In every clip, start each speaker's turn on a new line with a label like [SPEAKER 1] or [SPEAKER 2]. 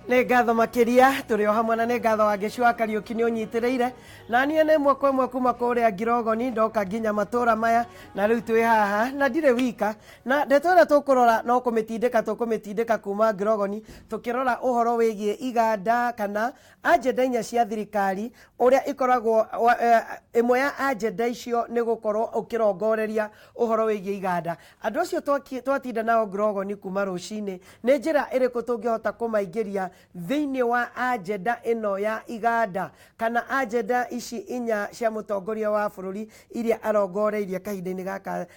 [SPEAKER 1] Nĩ ngatho makĩria tũrĩ o hamwe, na nĩ ngatho Wangeci wa Kariũki nĩ ũnyitĩrĩire na niĩ nĩ ĩmwe kwa ĩmwe kuma kũrĩa Ngirogoni ndoka nginya matũra maya, na rĩu twĩ haha na ndirĩ wika, na ndeto ĩrĩa tũkũrora no kũmĩtindĩka tũkũmĩtindĩka kuma Ngirogoni, tũkĩrora ũhoro wĩgiĩ iganda kana agenda inya cia thirikari ũrĩa ikoragwo. Ĩmwe ya agenda icio nĩ gũkorwo ũkĩrongoreria ũhoro wĩgiĩ iganda. Andũ acio twatinda nao Ngirogoni kuma rũcinĩ, nĩ njĩra ĩrĩkũ tũngĩhota kũmaingĩria thĩinĩ wa agenda ĩno ya iganda kana agenda ici inya cia mũtongoria wa bũrũri iria arongoreirie kahinda-inĩ gaka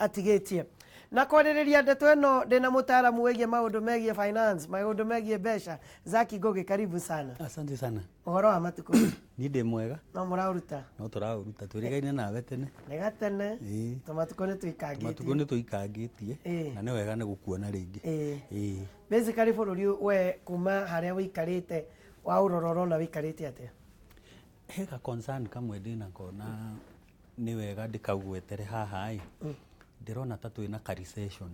[SPEAKER 1] atigĩtie? Na kwarĩrĩria ndeto ĩno ndĩna mũtaaramu wĩgiĩ maũndũ megiĩ finance, maũndũ megiĩ mbeca, Zaki Ngugi, karibu sana.
[SPEAKER 2] Asante sana.
[SPEAKER 1] Ũhoro wa matukũ?
[SPEAKER 2] Niĩ ndĩ mwega.
[SPEAKER 1] No mũraũruta?
[SPEAKER 2] No tũraũruta, twĩrĩgaine nawe tene.
[SPEAKER 1] Nĩ gatene. Tũmatukũ nĩ tũikangĩtie.
[SPEAKER 2] Matukũ nĩ tũikangĩtie. Na nĩ wega nĩ gũkuona rĩngĩ.
[SPEAKER 1] Ĩĩ. Basically bũrũri, we kuma harĩa ũikarĩte wa ũrora, ũrona ũikarĩte atĩa?
[SPEAKER 2] He ka concern kamwe ndĩnako na nĩ wega ndĩkaugwetere haha ĩ. Ndĩrona ta twĩna ka recession.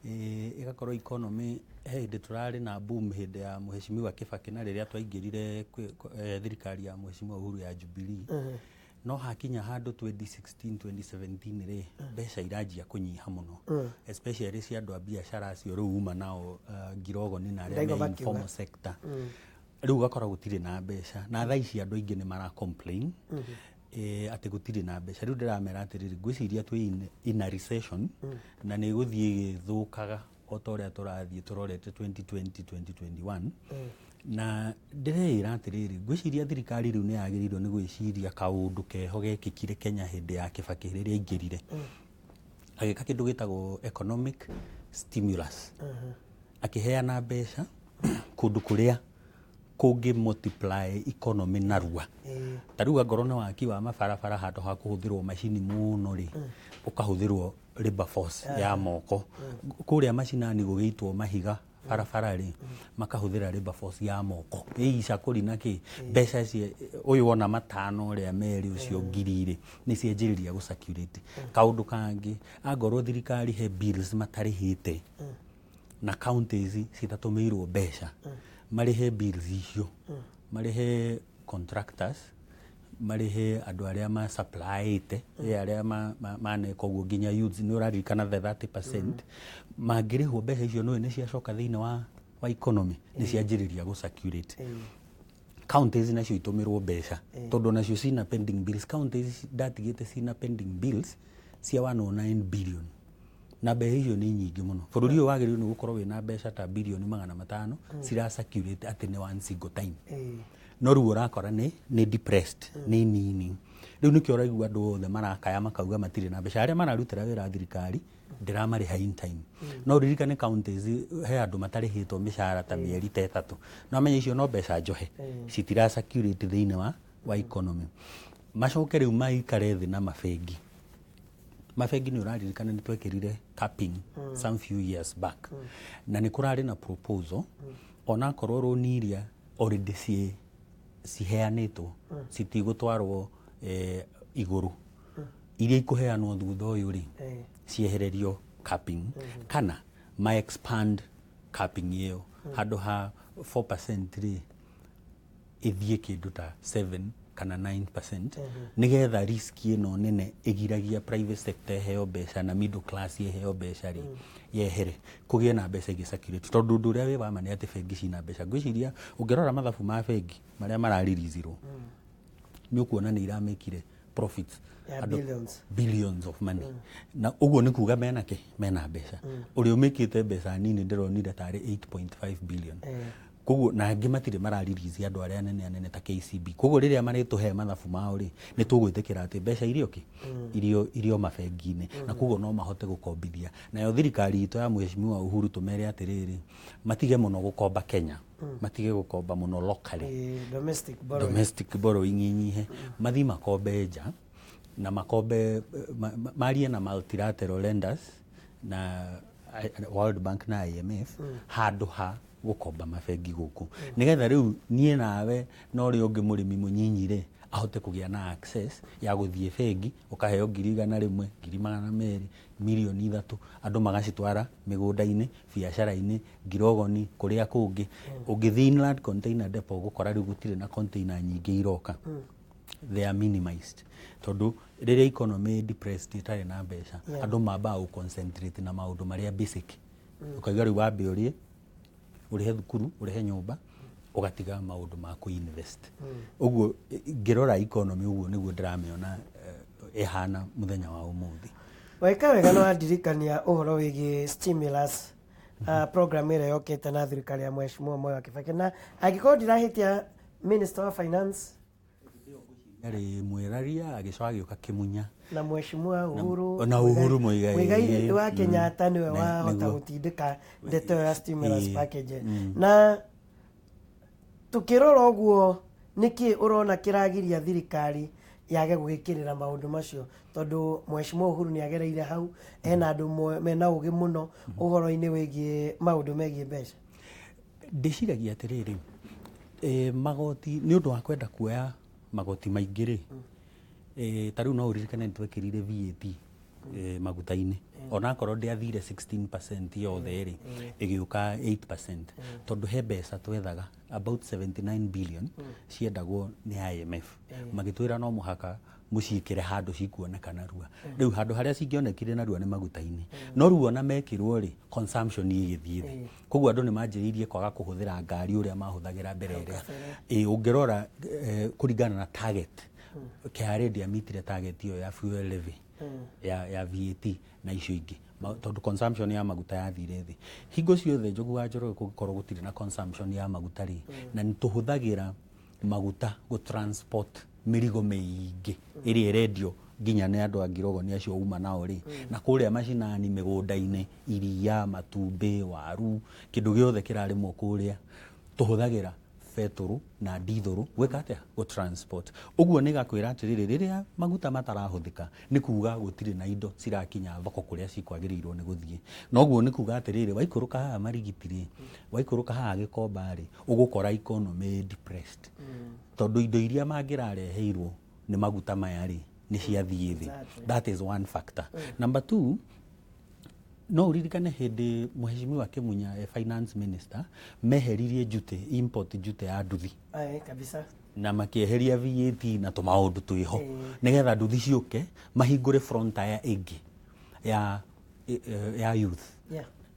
[SPEAKER 2] Ĩgakorwo economy, he hĩndĩ tũrarĩ na boom hĩndĩ ya Mheshimiwa Kibaki na rĩrĩa twaingĩrire thirikari ya Mheshimiwa Uhuru ya Jubilee. No hakinya handũ 2016, 2017 rĩ, mbeca iranjia kũnyiha mũno, especially cia andũ a biacara acio rĩu uma nao Ngirogoni na arĩa
[SPEAKER 1] Ndaigua
[SPEAKER 2] me
[SPEAKER 1] makiuga.
[SPEAKER 2] informal sector. Rĩu ũgakora gũtirĩ na mbeca, na thaa ici andũ aingĩ nĩ mara complain atĩ gũtirĩ na mbeca. Rĩu ndĩramera atĩrĩrĩ, ngwĩciria twĩ in a recession na nĩ ĩgũthiĩ ĩgĩthũkaga o ta ũrĩa tũrathiĩ tũrorete 2020, 2021. Na ndĩreĩra atĩrĩrĩ, ngwĩciria thirikari rĩu nĩ yagĩrĩirwo nĩ gwĩciria kaũndũ keho gekĩkire Kenya hĩndĩ ya Kibaki rĩrĩa aingĩrire, agĩka kĩndũ gĩtagwo economic stimulus, akĩheana mbeca kũndũ kũrĩa kũngĩ multiply economy narua. Ta rĩu angorwo nĩ waki wa mabarabara, handũ ha kũhũthĩrwo macini mũno rĩ, ũkahũthĩrwo labor force ya moko. Kũrĩa macinani gũgĩitwo mahiga barabara rĩ, makahũthĩra labor force ya moko ĩ icakũri na kĩ. Mbeca cia ũyũ wona matano ũrĩa merĩ ũcio ngiri rĩ, nĩ cianjĩrĩria gũ circulate. Kaũndũ kangĩ, angorwo thirikari he bills matarĩhĩte na counties citatũmĩirwo mbeca, marĩhe bills icio, marĩhe contractors, marĩhe andũ arĩa ma supplyĩte, arĩa maneka ũguo, nginya youths nĩ ũraririkana the 30% mangĩrĩhwo mbeca icio, nĩũĩ nĩ ciacoka thĩinĩ wa economy, nĩ cianjĩrĩria gũ circulate. Counties nacio itũmĩrwo mbeca tondũ nacio cina pending bills. Counties ndatigĩte cina pending bills cia 109 billion, na mbeca icio nĩ nyingĩ mũno. Bũrũri ũyũ wagĩrĩirwo nĩ gũkorwo wĩna mbeca ta 500 bilioni cira circulate atĩ nĩ one single time, no rĩu ũrakora nĩ depressed, nĩ nini. Rĩu nĩkĩo ũraigua andũ othe marakaya makauga matirĩ na mbeca. Arĩa mararutĩra wĩra thirikari ndĩramarĩha in time. No ũririkane counties he andũ matarĩhĩtwo mĩcara ta mĩeri ta 3. No amenye icio no mbeca njohe, citira circulate thĩinĩ wa economy. Macoke rĩu maikare thĩ na mabengi. Mabengi, nĩ ũraririkana nĩ twekĩrire capping some few years back, na nĩ kũrarĩ na proposal onakorwo rũni iria already ciheanĩtwo citigũtwarwo igũrũ, iria ikũheanwo thutha ũyũ rĩ, ciehererio capping kana ma expand capping ĩyo, handũ ha 4% rĩ, ĩthiĩ kĩndũ ta 7 kana 9%, nĩgetha risk ĩno nene ĩgiragia private sector ĩheo mbeca na middle class ĩheo mbeca rĩ, yehere, kũgĩe na mbeca igĩ circulate. Tondũ ũndũ ũrĩa wĩ wa ma nĩ atĩ bengi cina mbeca. Ngwĩciria ũngĩrora mathabu ma bengi marĩa mararirizzirwo, nĩ ũkuona nĩ iramĩkire profits
[SPEAKER 1] Ya billions.
[SPEAKER 2] Billions of money. Na ũguo nĩ kuga mena kĩ, mena mbeca. Ũrĩa ũmĩkĩte mbeca nini ndĩronire tarĩ 8.5 billion. Koguo na angĩ matirĩ mararirizi, andũ arĩa anene anene ta KCB. Koguo rĩrĩa marĩtũhe mathabu mao rĩ, nĩ tũgwĩtĩkĩra atĩ mbeca irio kĩ irio mabengi-inĩ, na koguo no mahote gũkombithia. Nayo thirikari itũ ya Mheshimiwa Uhuru tũmere atĩrĩrĩ, matige mũno gũkomba Kenya, matige gũkomba mũno locally.
[SPEAKER 1] Domestic borrowing.
[SPEAKER 2] Domestic borrowing inyihe, mathiĩ makombe nja na makombe marie na multilateral lenders na World Bank na IMF handũ ha Gũkomba mabengi gũkũ nĩgetha rĩu niĩ nawe na ũrĩa ũngĩ mũrĩmi mũnyinyi rĩ ahote kũgĩa na access ya gũthiĩ bengi, ũkaheo 100,000, 200,000, 3 mirioni, andũ magacitwara mĩgũnda-inĩ, biacara-inĩ, ngirogoni, kũrĩa kũngĩ. Ũngĩthiĩ inland container depot ũgũkora rĩu gũtirĩ na container nyingĩ iroka, they are minimized, tondũ rĩrĩa economy depressed, ĩtarĩ na mbeca, andũ mambaga gũ concentrate na maũndũ marĩa basic. Ũkauga rĩu wambe ũrĩe, ũrĩhe thukuru, ũrĩhe nyũmba, ũgatiga maũndũ ma kũ-invest. Ũguo ngĩrora economy ũguo nĩguo ndĩramĩona ĩhana mũthenya wa ũmũthĩ.
[SPEAKER 1] Weka wega no wandirikania ũhoro wĩgiĩ stimulus program ĩrĩa yokĩte na thirikari ya Mheshimiwa Moi wa Kibaki, na angĩkorwo ndirahĩtia, Minister wa Finance
[SPEAKER 2] yarĩ Mwĩraria, agĩcoka agĩũka Kĩmunya.
[SPEAKER 1] Na Mheshimiwa Uhuru.
[SPEAKER 2] Na Uhuru Muigai.
[SPEAKER 1] Muigai wa Kenyatta nĩwe wahota gũtindĩka ndeto ĩyo ya stimulus package. Na tukĩrora ũguo, nĩkĩ ũrona kĩragiria thirikari yage gwĩkĩrĩra maũndũ macio? Tondũ Mheshimiwa Uhuru nĩ agereire hau, ena andũ mena ũgĩ mũno ũhoro-inĩ wĩgiĩ maũndũ megiĩ mbeca.
[SPEAKER 2] Ndĩciragia atĩrĩrĩ, magoti, nĩ ũndũ wa kwenda kuoya magoti maingĩ rĩ, ta rĩu no ũririkane nĩ twekĩrire VAT maguta-inĩ, onakorwo ndĩathire 16% yothe rĩ, ĩgĩũka 8%, tondũ he mbeca twethaga about 79 billion ciendagwo nĩ IMF, magĩtwĩra no mũhaka mũciĩkĩre handũ cikuoneka narua. Rĩu handũ harĩa cingĩonekire narua nĩ maguta-inĩ. No rĩu ona mekĩrwo rĩ, consumption ĩgĩthiĩ thĩ, koguo andũ nĩ manjĩrĩirie kwaga kũhũthĩra ngari ũrĩa mahũthagĩra mbere ĩrĩa. Ĩ ũngĩrora kũringana na target, KRA ndĩamitire target ĩyo ya fuel levy, ya VAT na icio ingĩ, tondũ consumption ya maguta yathire thĩ. Hingo ciothe, Njogu wa Njoroge, kũngĩkorwo gũtirĩ na consumption ya maguta rĩ, na nĩ tũhũthagĩra maguta gũ transport mĩrigo mĩingĩ ĩrĩa ĩrendio nginya nĩ andũ a ngirogoni acio uma nao rĩ, na kũrĩa macinani, mĩgũnda-inĩ, iria, matumbĩ, waru, kĩndũ gĩothe kĩrarĩmwo kũrĩa, tũhũthagĩra betũrũ na ndithũrũ gwĩka atĩa? Gũ transport. Ũguo nĩ gakwĩra atĩrĩrĩ, rĩrĩa maguta matarahũthĩka, nĩ kuga gũtirĩ na indo cirakinya thoko kũrĩa cikwagĩrĩirwo nĩ gũthiĩ. Na ũguo nĩ kuga atĩrĩrĩ, waikũrũka haha Marigiti rĩ, waikũrũka haha Gĩkomba rĩ, ũgũkora economy depressed, tondũ indo iria mangĩrareheirwo nĩ maguta maya rĩ, nĩ ciathiĩ thĩ. That is one factor. Number two, no ũririkane hĩndĩ Mheshimiwa Kĩmunya e finance minister meheririe duty, import duty ya nduthi.
[SPEAKER 1] Aye, kabisa.
[SPEAKER 2] Na makĩeheria VAT na tũmaũndũ twĩho nĩgetha nduthi ciũke, mahingũre frontier ĩngĩ ya youth.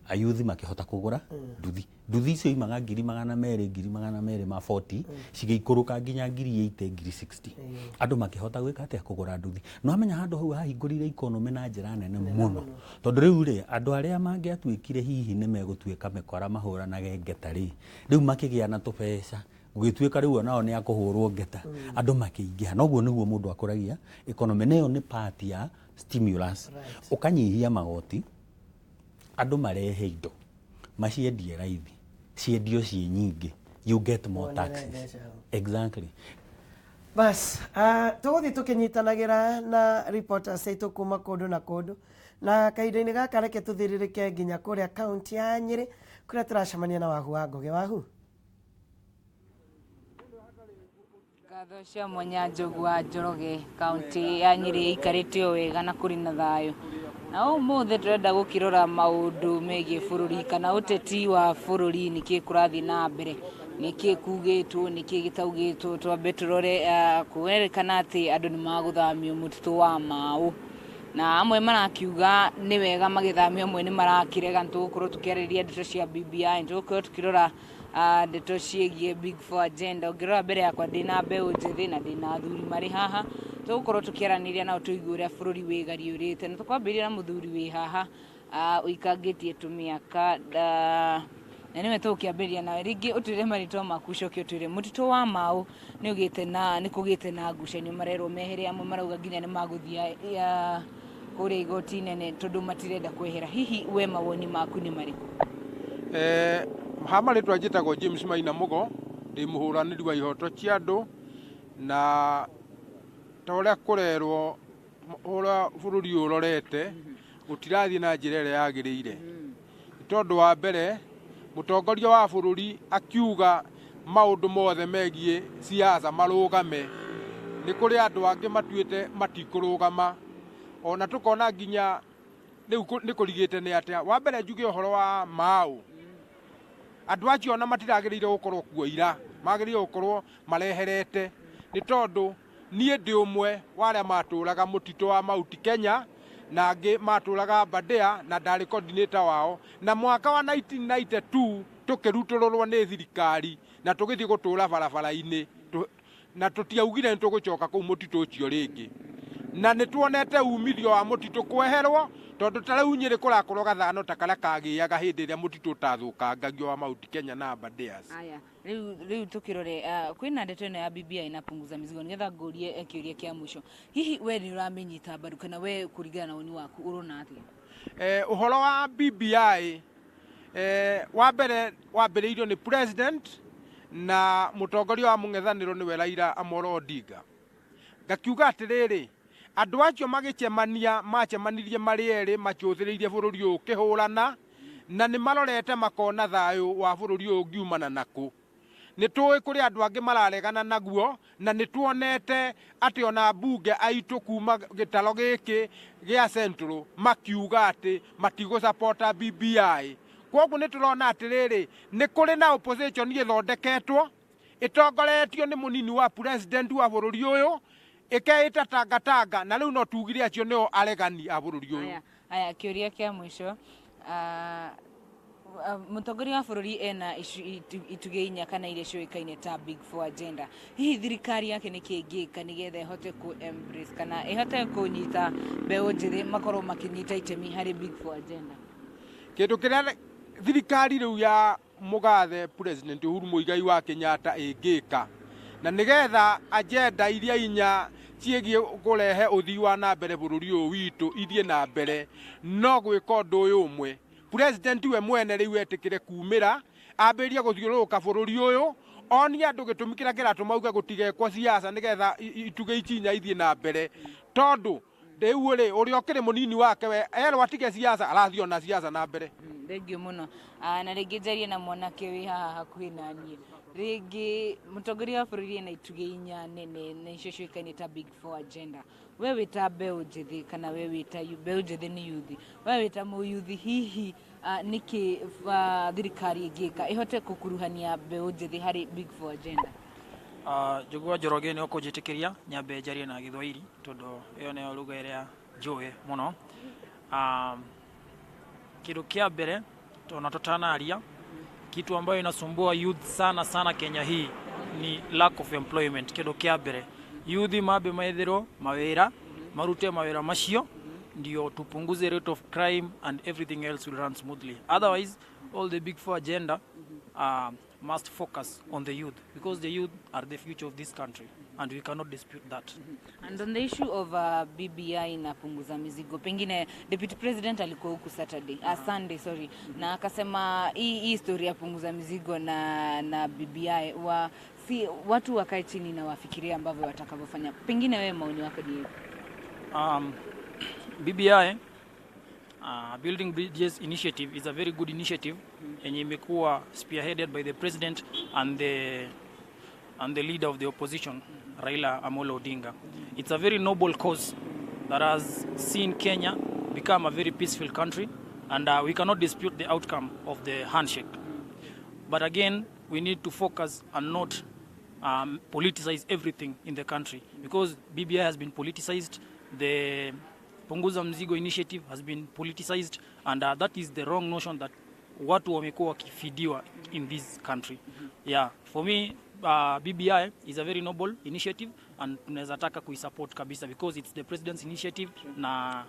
[SPEAKER 2] Ayuthi makĩhota kũgũra nduthi. Nduthi icio imaga 200,000, 240,000, cigĩikũrũka nginya 80,000, 60,000. Andũ makĩhota gwĩka atĩa? Kũgũra nduthi. No amenya handũ hau hahingũrire economy na njĩra nene mũno, tondũ rĩu rĩ, andũ arĩa mangĩatuĩkire hihi nĩ megũtuĩka mĩkora mahũranage ngeta rĩ, rĩu makĩgĩa na tũbeca, gũgĩtuĩka rĩu onao nĩ akũhũrwo ngeta, andũ makĩingĩha. Noguo nĩguo mũndũ akũragia economy, nayo nĩ part ya stimulus. Ũkanyihia magoti, andũ marehe indo, maciendie raithi, ciendio ciĩ nyingĩ, you get more
[SPEAKER 1] Wonere
[SPEAKER 2] taxes.
[SPEAKER 1] Mbeca hau.
[SPEAKER 2] Exactly.
[SPEAKER 1] Bas, tũgũthiĩ tũkĩnyitanagĩra na reporters aitũ kuma kũndũ na kũndũ, na kahinda-inĩ gaka reke tũthĩrĩrĩke nginya kũrĩa kaunti ya Nyĩrĩ, kũrĩa tũracemania na Wahu wa Ngũgĩ. Wahu.
[SPEAKER 3] Ngatho cia mwanya, Njogu wa Njoroge. Kaunti ya Nyĩrĩ ĩikarĩte o wega na kũrĩ na thayũ, na ũmũthĩ tũrenda gũkĩrora maũndũ megiĩ bũrũri kana ũteti wa bũrũri, nĩkĩ kũrathiĩ na mbere, nĩkĩ kugĩtwo, nĩkĩ gĩtaugĩtwo. Twambe tũrore, kũrerĩkana atĩ andũ nĩ magũthamio mũtitũ wa Mau, na amwe marakiuga nĩ wega magĩthamio, amwe nĩ marakĩrega. Nĩ tũgũkorwo tũkĩarĩrĩria ndeto cia BBI, nĩ tũgũkorwo tũkĩrora ndeto ciĩgiĩ Big Four agenda. Ũngĩrora mbere yakwa, ndĩna mbeũ njĩthĩ na ndĩna athuri marĩ haha, tũgũkorwo tũkĩaranĩria nao tũigue ũrĩa bũrũri wĩgariũrĩte. Na tũkwambĩrĩria na mũthuri wĩ haha, ũikangĩtie tũmĩaka, na nĩwe tũgũkĩambĩrĩria nawe. Rĩngĩ ũtwĩre marĩtwa maku, ũcoke ũtwĩre mũtitũ wa Mau nĩ ũgĩte na nĩ kũgĩte na ngucanio, marerwo mehere, amwe marauga nginya nĩ magũthiĩ kũrĩa igoti inene tondũ matirenda kwehera. Hihi we mawoni maku nĩ marĩkũ?
[SPEAKER 4] Ha marĩtwa njĩtagwo James Maina Mũgo, ndĩ mũhũranĩri wa ihoto cia andũ, na ta ũrĩa kũrerwo, ũrĩa bũrũri ũyũ ũrorete, gũtirathiĩ na njĩra ĩrĩa yagĩrĩire, nĩ tondũ wa mbere Mũtongoria wa bũrũri akiuga maũndũ mothe megiĩ siasa marũgame, nĩ kũrĩ andũ angĩ matuĩte matikũrũgama. Ona tũkona nginya rĩu nĩ kũrigĩte nĩ atĩa. Wa mbere njuge ũhoro wa Mau, andũ acio ona matiragĩrĩire gũkorwo kuo ira, magĩrĩire gũkorwo mareherete, nĩ tondũ niĩ ndĩ ũmwe wa arĩa matũraga mũtitũ wa Mount Kenya na angĩ matũraga Aberdare, na ndarĩ coordinator wao. Na mwaka wa 1992 tũkĩrutũrũrwo nĩ thirikari na tũgĩthiĩ gũtũra barabara-inĩ, na tũtiaugire nĩ tũgũcoka kũu mũtitũ ũcio rĩngĩ. Na nĩ tuonete umithio wa mũtitũ kweherwo, tondũ ta rĩu Nyĩrĩ kũrakorwo gathano ta karĩa kagĩaga hĩndĩ ĩrĩa mũtitũ ũtathũkangagio wa Mount Kenya na Aberdares.
[SPEAKER 3] Aya, rĩu tũkĩrore, kwĩna ndeto ĩno ya BBI na punguza mizigo, nĩgetha ngũrie kĩũria kĩa mũico. Hihi we nĩ ũramĩnyita mbaru, kana we kũringana na woni waku ũrona atĩa?
[SPEAKER 4] Ũhoro wa BBI, wa mbere wambĩrĩirio nĩ president na mũtongoria wa mũng'ethanĩro nĩwe Raila Amolo Odinga. Ngakiuga atĩrĩrĩ, andũ acio magĩcemania macemanirie marĩ erĩ macũthĩrĩirie bũrũri ũyũ ũkĩhũrana, na nĩ marorete makona thayũ wa bũrũri ũyũ ũngiumana nakũ. Nĩ tũĩ kũrĩ andũ angĩ mararegana naguo, na nĩ tuonete atĩ ona mbunge aitũ kuma gĩtaro gĩkĩ gĩa Central makiuga atĩ matigũsapota BBI. Koguo nĩ tũrona atĩrĩrĩ, nĩ kũrĩ na opposition ĩthondeketwo ĩtongoretio nĩ mũnini wa president wa bũrũri ũyũ, ĩkeĩta tangatanga, na rĩu no tugire acio nĩo aregani a bũrũri ũyũ.
[SPEAKER 3] Aya, aya, kĩũria kĩa mũico. Mũtongoria wa bũrũri ena itugĩ inya kana iria ciũĩkaine ta Big Four agenda. Hihi thirikari yake nĩ kĩ ĩngĩka nĩgetha ĩhote ku embrace kana ĩhote kũnyita mbeũ njĩthĩ makorwo makĩnyita itemi harĩ Big Four agenda?
[SPEAKER 4] Kĩndũ kĩrĩa thirikari rĩu ya mũgathe President Uhuru Muigai wa Kenyatta ĩngĩka na nĩgetha agenda iria inya ciĩgiĩ kũrehe ũthii wa na mbere bũrũri ũyũ witũ ithiĩ na mbere, no gwĩka ũndũ ũyũ ũmwe: president we mwene rĩu etĩkĩre kumĩra, ambĩrĩrie gũthiũrũrũka bũrũri ũyũ, onie andũ gĩtũmi kĩrĩa kĩratũma auge gũtigekwo siasa, nĩgetha itugĩ ici inya ithiĩ na mbere. Tondũ rĩu rĩ, ũrĩa ũkĩrĩ mũnini wake we erwo atige siasa, arathiĩ ona siasa na mbere.
[SPEAKER 3] Thengiũ mũno. Na rĩngĩ njarie na mwanake wĩ haha hakuhĩ na niĩ. Rĩngĩ mũtongoria wa bũrũri ena itugĩ inya nene na icio ciũĩkaine ta Big Four agenda. We wĩ ta mbeũ njĩthĩ, kana we wĩ ta mbeũ njĩthĩ nĩ yuthi, we wĩ ta mũyuthi, hihi nĩkĩ thirikari ĩngĩka ĩhote gũkuruhania mbeũ njĩthĩ harĩ Big Four agenda?
[SPEAKER 5] Njũgũ Njoroge, nĩ ũkũnjĩtĩkĩria nyambe njarie na Gĩthwaĩri, tondũ ĩyo nĩyo lugha ĩrĩa njũĩ mũno. Kĩndũ kĩa mbere, tona tutanaria kitu ambayo inasumbua youth sana sana Kenya hii ni lack of employment. Kĩndũ kĩa mbere, youth mambe maethĩrwo mawĩra, marute mawĩra macio ndio tupunguze rate of crime and everything else will run smoothly. Otherwise, all the Big Four agenda must focus on the youth, because the youth are the future of this country and we cannot dispute that.
[SPEAKER 3] And on the issue of BBI na punguza mizigo, pengine Deputy President alikuwa huku Saturday, Sunday, sorry, na akasema hii story ya punguza mizigo na BBI si watu wakae chini na wafikirie ambavyo watakavyofanya. Pengine wewe maoni yako ni yapi?
[SPEAKER 5] BBI, Building Bridges Initiative, is a very good initiative yenye imekuwa spearheaded by the president and the leader of the opposition, Raila Amolo Odinga. It's a very noble cause that has seen Kenya become a very peaceful country, and we cannot dispute the outcome of the handshake. But again, we need to focus and not politicize everything in the country, because BBI has been politicized, the Punguza Mzigo initiative has been politicized, and that is the wrong notion that watu wamekuwa wakifidiwa in this country. Yeah, for me, BBI is a very noble initiative and tunaweza taka kuisupport kabisa because it's the president's initiative na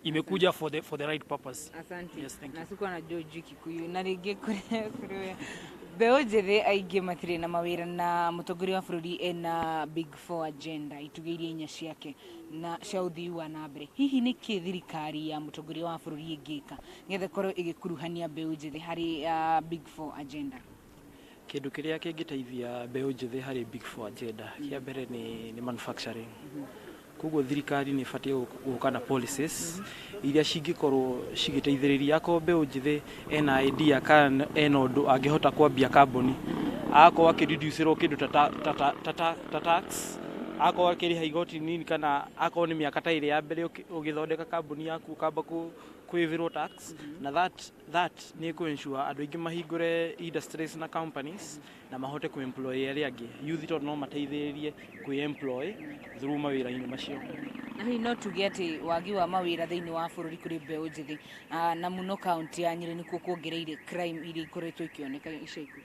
[SPEAKER 5] imekuja for the right purpose.
[SPEAKER 3] Asante.
[SPEAKER 5] Yes, thank you.
[SPEAKER 3] Na sikuwa najua ujui Kikuyu. Na rĩngĩ kũrĩ mbeũ njĩthĩ aingĩ matirĩ na mawĩra, na mũtongoria wa bũrũri ena Big Four agenda, itugĩ iria inya ciake na cia ũthii wa na mbere. Hihi nĩkĩ thirikari ya mũtongoria wa bũrũri ĩngĩka nĩgetha ĩkorwo ĩgĩkuruhania mbeũ njĩthĩ harĩ Big Four agenda?
[SPEAKER 6] Kĩndũ kĩrĩa kĩngĩteithia mbeũ njĩthĩ harĩ Big Four agenda, kĩa mbere nĩ manufacturing.
[SPEAKER 5] Koguo thirikari nĩ ĩbatiĩ gũka na policies iria cingĩkorwo cigĩteithĩrĩria. Akorwo mbeũ njĩthĩ ena idea kana ena ũndũ angĩhota kwambia kambuni, agakorwo akĩreducerwo kĩndũ ta tax, akorwo akĩrĩha igoti nini, kana akorwo nĩ mĩaka ta ĩrĩ ya mbere ũgĩthondeka kambuni yaku ũkamba kũĩvĩrwo tax, na that nĩ kũ ensure andũ aingĩ mahingũre industries na companies na mahote kũ employ arĩa angĩ youth, tondũ no mateithĩrĩrie kwĩ employ through mawĩra-inĩ macio.
[SPEAKER 3] Na hihi no tuge atĩ wagi wa mawĩra thĩinĩ wa bũrũri kũrĩ mbeũ njĩthĩ, na mũno kaunti ya Nyĩrĩ, nĩkuo kuongereire crime iria ikoretwo ikĩoneka ica ikuhĩ?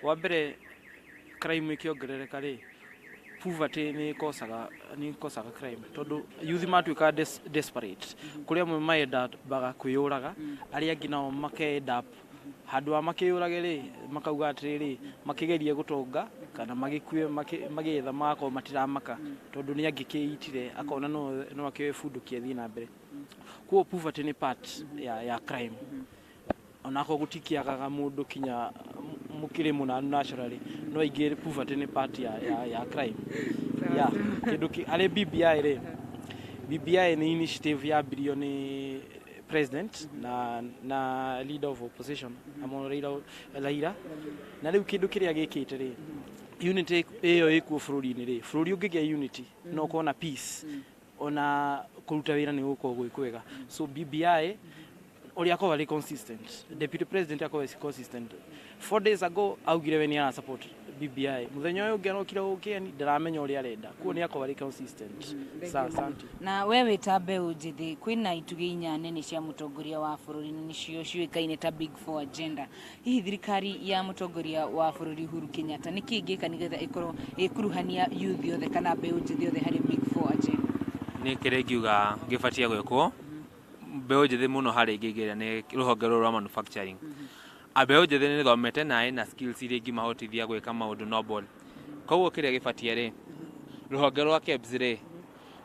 [SPEAKER 5] Wa mbere, crime ĩkĩongerereka rĩ, poverty nĩ ĩkocaga crime, tondũ youth matuĩka desperate, kũrĩ amwe maendaga kwĩyũraga, arĩa angĩ nao makenda handũ ha makĩyũrage rĩ, makauga atĩrĩrĩ, makĩgerie gũtonga kana magĩkue magĩetha, magakorwo matiramaka tondũ nĩ angĩkĩitire akona no akĩoe bunduki athiĩ na mbere. Koguo poverty nĩ part ya crime, onakorwo gũtikĩagaga mũndũ kinya mũkĩrĩ mũnanu naturally, no aingĩ poverty nĩ part ya crime. Yeah, kĩndũ harĩ BBI rĩ, BBI nĩ initiative yambirio nĩ president na leader of opposition amo Raila, na rĩu kĩndũ kĩrĩa gĩkĩte rĩ, unity ĩyo ĩkuo bũrũri-inĩ rĩ, bũrũri ũngĩgĩa unity no ũkorwo na peace, ona kũruta wĩra nĩ gũkorwo gwĩ kwega. So BBI ũrĩa akorwo arĩ consistent, deputy president akorwo arĩ consistent, 4 days ago augire we nĩ ara support BBI, mũthenya ũyũ ũngĩ arokire gũkĩeni ndaramenya ũrĩa arenda, kuo nĩ akorwo arĩ consistent. Sa asante.
[SPEAKER 3] Na we wĩ ta mbeũ njĩthĩ, kwĩna itugĩ inya nene cia mũtongoria wa bũrũri na nĩcio ciũĩkaine ta Big Four agenda. Hihi thirikari ya mũtongoria wa bũrũri Uhuru Kenyatta nĩ kĩ ĩngĩka nĩgetha ĩkorwo ĩkuruhania youth yothe kana mbeũ njĩthĩ yothe harĩ Big Four agenda?
[SPEAKER 6] Nĩ kĩrĩa ingiuga gĩbatiĩ gwĩkwo mbeũ njĩthĩ mũno harĩ ingĩingĩria nĩ rũhonge rũrũ rwa manufacturing. Mbeũ njĩthĩ nĩ thomete na ĩna skills iria ingĩmahotithia gwĩka maũndũ noble. Koguo kĩrĩa gĩbatiĩ rĩ, rũhonge rwa KEBS rĩ,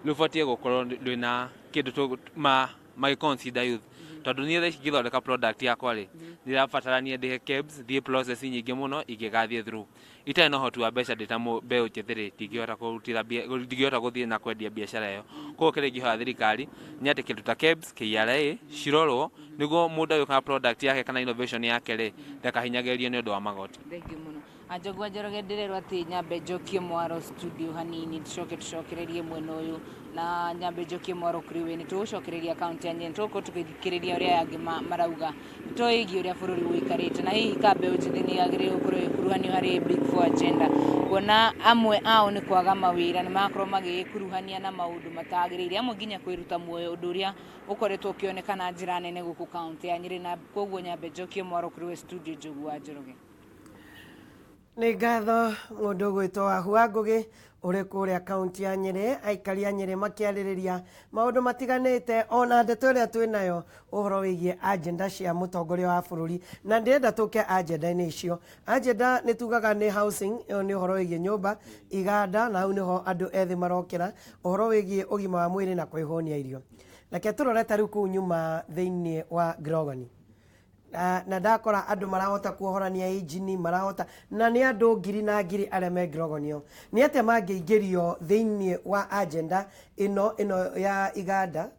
[SPEAKER 6] rũbatiĩ gũkorwo rwĩna kĩndũ ma magĩ consider youth, tondũ niĩ thaa ici ngĩthondeka product yakwa rĩ, nĩrabatarania ndĩhe KEBS, thiĩ process nyingĩ mũno ingĩgathiĩ through. Itarĩ na ũhoti wa mbeca ndĩ ta mbeũ njĩthĩ rĩ, ndingĩhota kũrutĩra mbia, ndingĩhota gũthiĩ na kwendia biacara ĩyo. Koguo kĩrĩa ingĩhoya thirikari nĩ atĩ kĩndũ ta KEBS, KRA cirorwo nĩguo mũndũ agĩũka na product yake kana innovation yake rĩ, ndakahinyagĩrĩrio nĩ ũndũ wa magoti.
[SPEAKER 3] Thengiũ mũno, Anjogua Njoroge. Ndĩrerwo atĩ nyambe njokie mwaro studio hanini, tucoke tũcokererie mwena ũyũ, na nyambe njokie mwaro kũrĩ we. Nĩ tũgũcokereria kaunti ya Nyeri, tũgũkorwo tũgĩthikĩrĩria ũrĩa aya angĩ marauga nĩ ĩgiĩ ũrĩa bũrũri ũikarĩte, na hihi ka mbeũ njĩthĩ nĩ yagĩrĩirwo gũkorwo ĩkuruhanio harĩ Big Four agenda, kuona amwe ao nĩ kwaga mawĩra nĩ marakorwo magĩkuruhania na maũndũ matagĩrĩire, amwe nginya kwĩruta muoyo, ũndũ ũrĩa ũkoretwo ũkĩoneka na njĩra nene gũkũ kaunti ya Nyeri. Na koguo nyambe njokie mwaro kũrĩ we studio, Njogu wa Njoroge.
[SPEAKER 1] Nĩ ngatho mũndũ ũgwĩtwo Wahua Ngũgĩ ũrĩ kũrĩa kaunti ya Nyĩrĩ. Aikari a Nyĩrĩ makĩarĩrĩria maũndũ matiganĩte, ona ndeto ĩrĩa twĩ nayo ũhoro wĩgiĩ agenda cia mũtongoria wa bũrũri. Na ndĩrenda tũke agenda-inĩ icio. Agenda nĩ tugaga nĩ housing, ĩyo nĩ ũhoro wĩgiĩ nyũmba, iganda, na hau nĩho andũ ethĩ marokĩra, ũhoro wĩgiĩ ũgima wa mwĩrĩ na kwĩhũnia irio. Reke tũrore ta rĩu kũu nyuma thĩinĩ wa Grogoni na ndakora andũ marahota kuohorania injini, marahota na nĩ andũ ngiri na ngiri arĩa me Grogonio. Nĩ atĩa mangĩingĩrio thĩinĩ wa agenda ĩno ya iganda